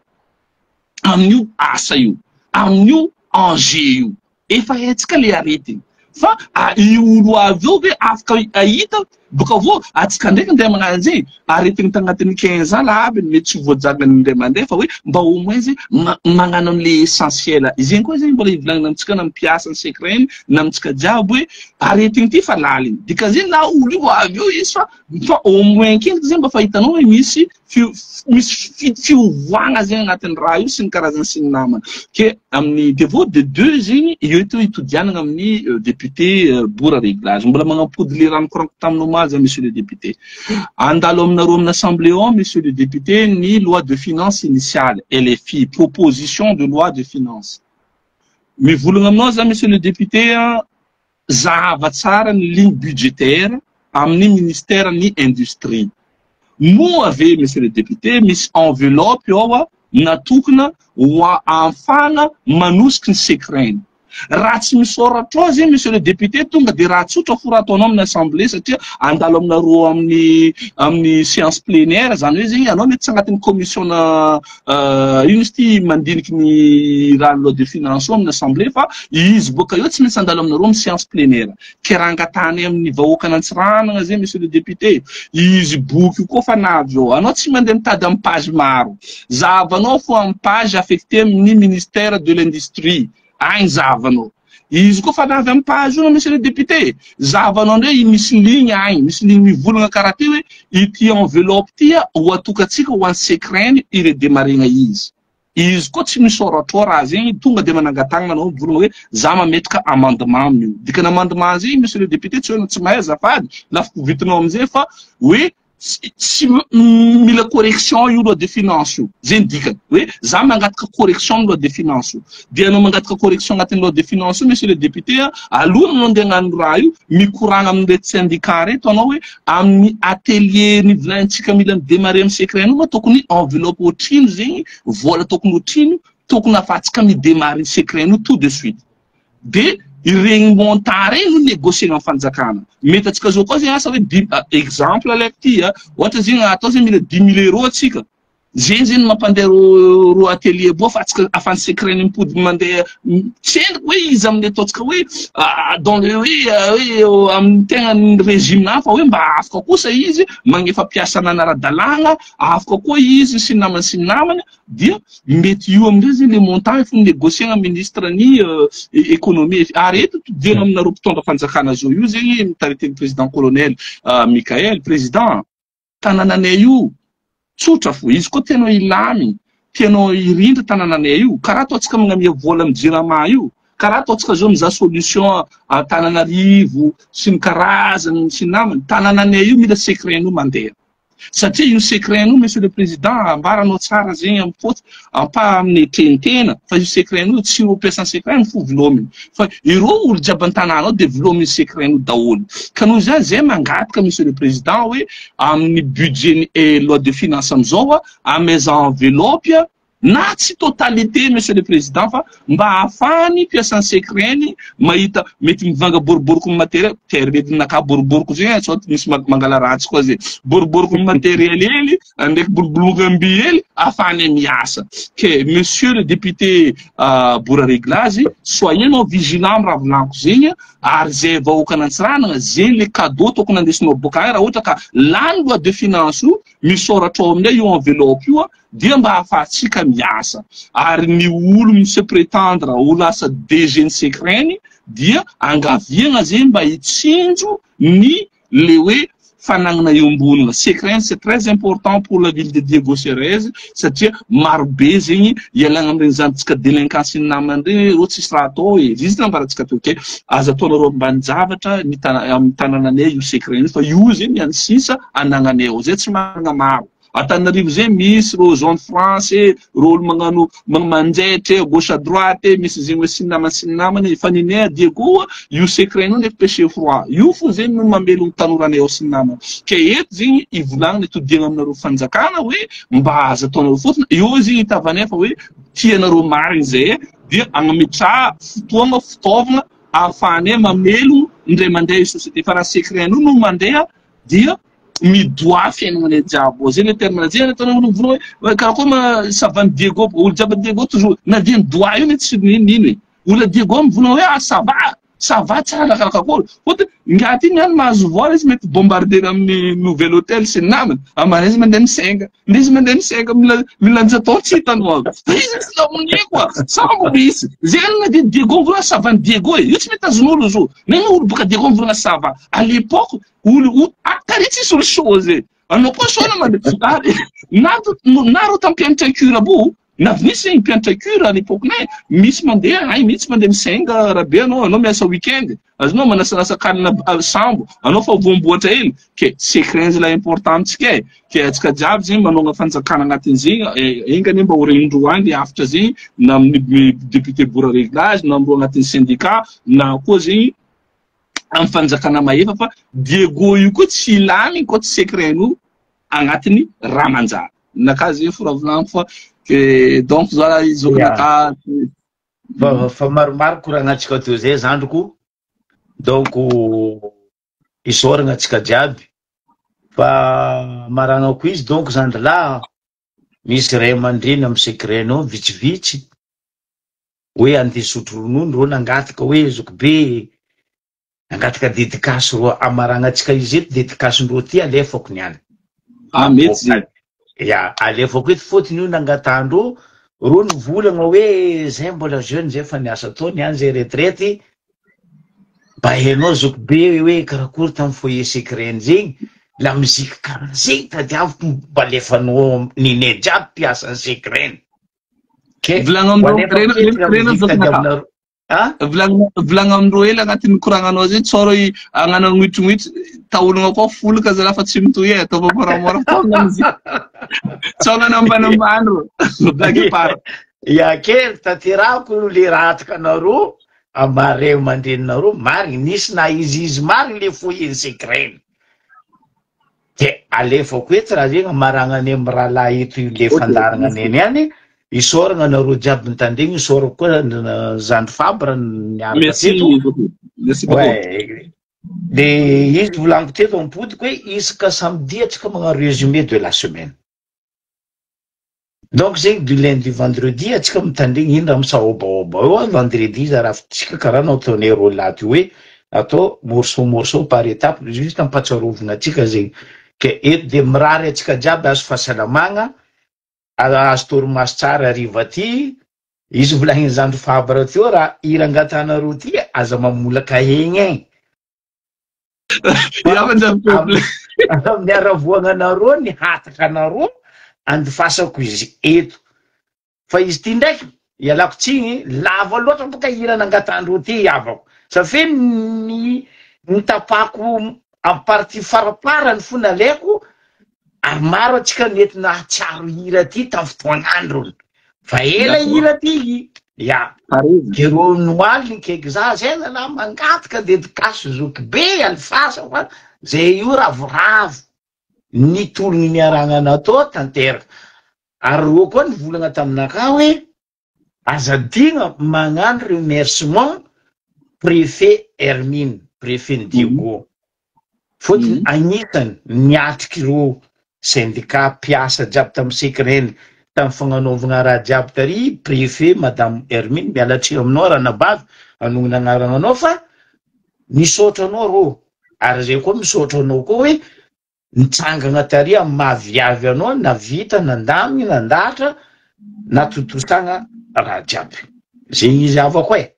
amin'io asa io, amin'io enjeu io? Efa haintsika le aretigny fa io olo avy eo ve afaka ahita Boka avô atsika ndraiky ndeha magnano an'izay, aretigny tagnatin'ny 15 ans la aby mety tsy voajangany indray mandeha fa hoe mba au moins zegny magnano an'le essentiel. Zegny koa zegny mbola ivolagnina amintsika na mpiasa ny SECREN na amintsika jiaby hoe aretigny ty fa laligny. Dikan'izegny na olo io avy eo izy fa au moins kendriky zegny mba fa hitanao hoe misy misy fiovoagna zegny agnatin'ny raha io sy ny karazany sy ny namana. Ke amin'ny devo de deux zegny eo to itodianana amin'ny député Bora Réglage. Mbola magnampody le rano koraniko taminao omaly zany, monsieur le député. Andalo aminareo amin'ny assemblée ao, monsieur le député, ny loi de finance initiale, LFI, proposition de loi de finance. Mivolagna aminao za, monsieur le député, zahava tsara ny ligne budgétaire amin'ny ministère ny industrie. Moa ave, monsieur le député, misy enveloppe ao a natokona ho ahafahana manosiky ny SECREN? Raha tsy misoratra ao zegny, monsieur le député, tonga de raha tsotra fo raha ataonao amin'ny assemblée, satria andalo aminareo amin'ny séance plénière zany hoe zegny anao mety tsy agnatin'ny commission na ino izy ty mandiniky ny raha loi de finance ao amin'ny assemblée, fa izy boka eo tsy maintsy andalo aminareo amin'ny séance plénière. Ke raha angatahany amin'ny vahoaka an'Antsiranana zegny, monsieur le député, izy boky io koa fa navy eo, anao tsy mandeha mitady amin'ny page maro, zahavanao fo amin'ny page affecté amin'ny ministère de l'industrie agny, zahavanao izy koa fa navy amin'ny page io, monsieur le député, zahavanao ndray misy ligne agny, misy ligne mivolagna karaha ty hoe ity enveloppe ty a ho atokatsika ho an'ny SECREN iredémarregna izy. Izy koa tsy misoratra ao raha zegny, tonga de manangatagna anao mivolagna hoe za mametraka amendement amin'io. Dikany amendement zegny, monsieur le député, tsy hoe tsy mahay azafady lafiko vitinao amizay, fa hoe tsy mila correction io loi de finance io zegny. Dikany hoe za mangataka correction amy loi de finance io, de anao mangataka correction agnatin'ny loi de finance io, monsieur le député, alohany anao andeha hagnano raha io, mikoragna amin'ireto syndicat reto anao hoe amin'ny atelier ny volanintsika mila midémarrer amy SECREN io ma tokony enveloppe ohatrino zegny, vola tokony ohatrino tokony ahafahantsika midémarrer SECREN io tout de suite. De iregny montant regny no négocier amy fanjakana. Mety atsika zao koa zegny asa hoe exemple alaiko ty a, ohatra zegny atao zegny mila 10 000 euros atsika zegny mampandeha ro atelier boa fa atsika afany SECREN mipody mandeha tsy endriky hoe izy amin'ny ataontsika hoe dans le hoe amin'ny tegna ny régime na fa hoe mba afaka kosa izy magnefa mpiasana anara-dalàgna, afaka koa izy sy ny namany sy ny namany. Dia mety io amindray zegny le montant efa négocier ministre ny économie. Ary eto todiana aminareo mpitondra fanjakana zao io zegny mitarity président colonel Michael, président tanànanay io, tsotra fo izy koa tianao ilamy, tianao irindra tanànanay io, karaha ataontsika magnamia vola amy Jirama io, karaha ataontsika zao mizaha solution Antananarivo sy ny karazany sy ny namany. Tanànanay io mila SECREN io mandeha, satria io SECREN io, monsieur le président, ambaranao tsara zegny amy foty ampa amin'ny tentena fa io SECREN io tsy ro mpiasan'ny SECREN fo vilominy, fa ireo olo jiaby an-tanàna ao de vilominy SECREN io daholo. Ka noho zany zay mangataka, monsieur le président, hoe amin'ny budget ny loi de finance amizao a ameza enveloppe a na tsy totalité, monsieur le président, fa mba ahafahany mpiasan'ny SECREN mahita mety mivanga boriboriko ny matériel teredinaka boriboriko zegny sao misy mangala ratsy koa zegny boriboriko ny matériel hely ndraiky bolobolongamby hely ahafahany miasa. Ke monsieur le député Bora Réglage, soyez nao vigilant amy raha volaniko zegny. Ary zay vahoaka an'Antsiranana zegny le cadeau tokony andesinao boaka agny raha ohatra ka lany loi de finance io, misoratra ao aminay io enveloppe io a dia mba ahafahantsika miasa. Ary ny olo mi-se prétendre ho lasa DG ny SECREN dia angaviagna zegny mba hitsinjo ny le hoe fanagnana iombonana. SECREN, c'est très important pour la ville de Diego Suarez, satria marobe zegny ialagna amin'ireny zanytsika délinquance ny namany regny reo tsisy raha atao e izy nambarantsika teo. Ke aza ataonareo ambany-javatra ny amin'ny tanànanay io SECREN io, fa io zegny any sisa anagnanay ao zay tsy manana maro. Antananarivo zay misy ro zone franche, ro olo magnano manjaitra à gauche à droite, misy zegny hoe sy ny namany sy ny namany. Fa ninay Diego io SECREN io ndraiky péché froid io fo zegny no mamelogno tanoranay ao sy ny namany. Ke eto zegny ivolagnana itodiagna aminareo fanjakana hoe mba aza ataonareo fotony io zegny hitavanay fa hoe tianareo marigny zay, dia agnametraha fotoagna, fitaovagna ahafahanay mamelogno indray mandeha io société. Fa raha SECREN io no mandeha dia midoa fiainana jiaby ao zay le terme zay ataonao vola hoe karakory ma ça va Diego, olo jiaby Diego toujours na dia midoa io ne tsy nino e olona Diego mivolagna hoe ah, ça va. Ça va tsara karakôry. Fôtony ingahy ty niany mahazo vola izy mety bombarder amin'ny nouvel hôtel sy ny namany. Amarena izy mandeha misenga. Ndeha izy mandeha misenga mila milanja tao tsy hitanao aby. Fa izy tsy lamonie koa. Sambo misy. Zegny na dia Diego mivolagna ça va ny Diego e. Io tsy mety azon'olo izy io. Na ino olo boka Diego mivolagna ça va. À l'époque olo o tary tsisy olo chaud zegny. Anao koa chaud na mandeha. Ary na na reo tamin'ny mpianatra cure aby io Na misy zegny mpianatra cure à l'époque nay, misy mandeha ay mihitsy mandeha misenga rabe anao, anao miasa week-end, azonao manasanasa kalina sambo, anao fa voamboatra hely, ke secret zala important amintsika e, ke antsika jiaby zegny manogna fanjakana agnatin'izegny, enga anie mba ho regnindreo agny le hafatra zegny, na amin'ny député bora réglage, na amindreo agnatin'ny syndicat, na koa zegny amin'ny fanjakana mahefa fa Diego io koa tsy lany koa tsy secret-nao agnatin'ny raha manjary. Naka zegny fo raha volagniko fa ke donc za zokinaka. Fa fa maromaro koragnantsika teo zay zandriko donc isaoragna antsika jiaby fa maragnako izy donc zandry lahy misy ray aman-dreny amy secret-nao vitsivitsy hoe andeha hisotro ronono reo nangataka hoe zokibe Nangataka dédicace roa amaragnantsika izy eto dédicace-ndreo ty alefako niany. Ah mety zay. Ya, alefako eto fôtony io nangatahandreo, reo nivolagna hoe zay mbola jeune zay fa niasa tao niany zay retraite, mba hainao zokibe hoe karakory tamy foyer secret-ny zegny, la musique karaha zegny tadiaviko mba alefanao ninay jiaby mpiasan'ny secret-ny. Ke, Volagno ho amindreo, alefako rena eto la rena musique zokinakahy. tadiavinareo. Ah? Volagno volagno amindreo hely agnatin'ny koragnanao zay tsôra i agnano agnoitrognoitry taolagna koa folaka zalahy fa tsy mitohy e ataova moramora fa taolagna amizay tsôgnana ambanambany rô blague à part. Ya kely tanterahako le raha atakanareo ama ray aman-dreninareo marigny nisy na izy izy marigny le foyer secret De alefako eto raha zegny amaragnanay mirahalahy eto io le fandaharagna neny ihany, isaoragna anareo jiaby nitandregny, isaorako koa zandry Fabre niaraka Merci teto. beaucoup. Merci beaucoup. Ouais. De izy volagniko teto ampodiko hoe isaka samedi atsika magnano résumé de la semaine. Donc zegny du lundi vendredi atsika mitandregny ino raha misahobahoba eo a vendredi zarafintsika karaha nataonay rôle ato io hoe atao morceau morceau par étape juste ampatsarovagna atsika zegny ke eto de mirary atsika jiaby azo fahasalamagna azo torimaso tsara hariva ty izy volagniny zandry Fabre teo raha hira angatanareo ty aza mamolaka hegny ein. Amin'ny haravoagnanareo ny hataka anareo andifasako izy eto. Fa izy ty ndraiky, ialako tsiny, lava loatra boka hira nangatandreo ty havako. Sa fe ny nitapako amy partie faraparany fo nalaiko ary maro antsika nety nahatsiaro hira ty tam fotoagn'androny. Fa ela hira ty ya. De reo noaly nikaiky za zay zalahy mangataka dedikasy zoky be alifasa fa zay io ravoravo ny tologny niarahagna natao tanteraka. Ary reo koa nivolagna taminakahy hoe Aza adino magnano remerciement préfet Hermine, préfet ny Diego. Fôtony agnisany niatriky ireo syndicat mpiasa jiaby tamin'ny secren tamin'ny fagnanaovagna raha jiaby tary préfet madame Hermine, miala tsiny aminao ranabavy hanonona agnarana anao fa misaotra anao rô ary zay koa misaotra anao koa hoe Nitsangana tary amin'ny maha viavy anao navita nandamigny nandahatra natontosagna raha jiaby. Zegny izy havako e.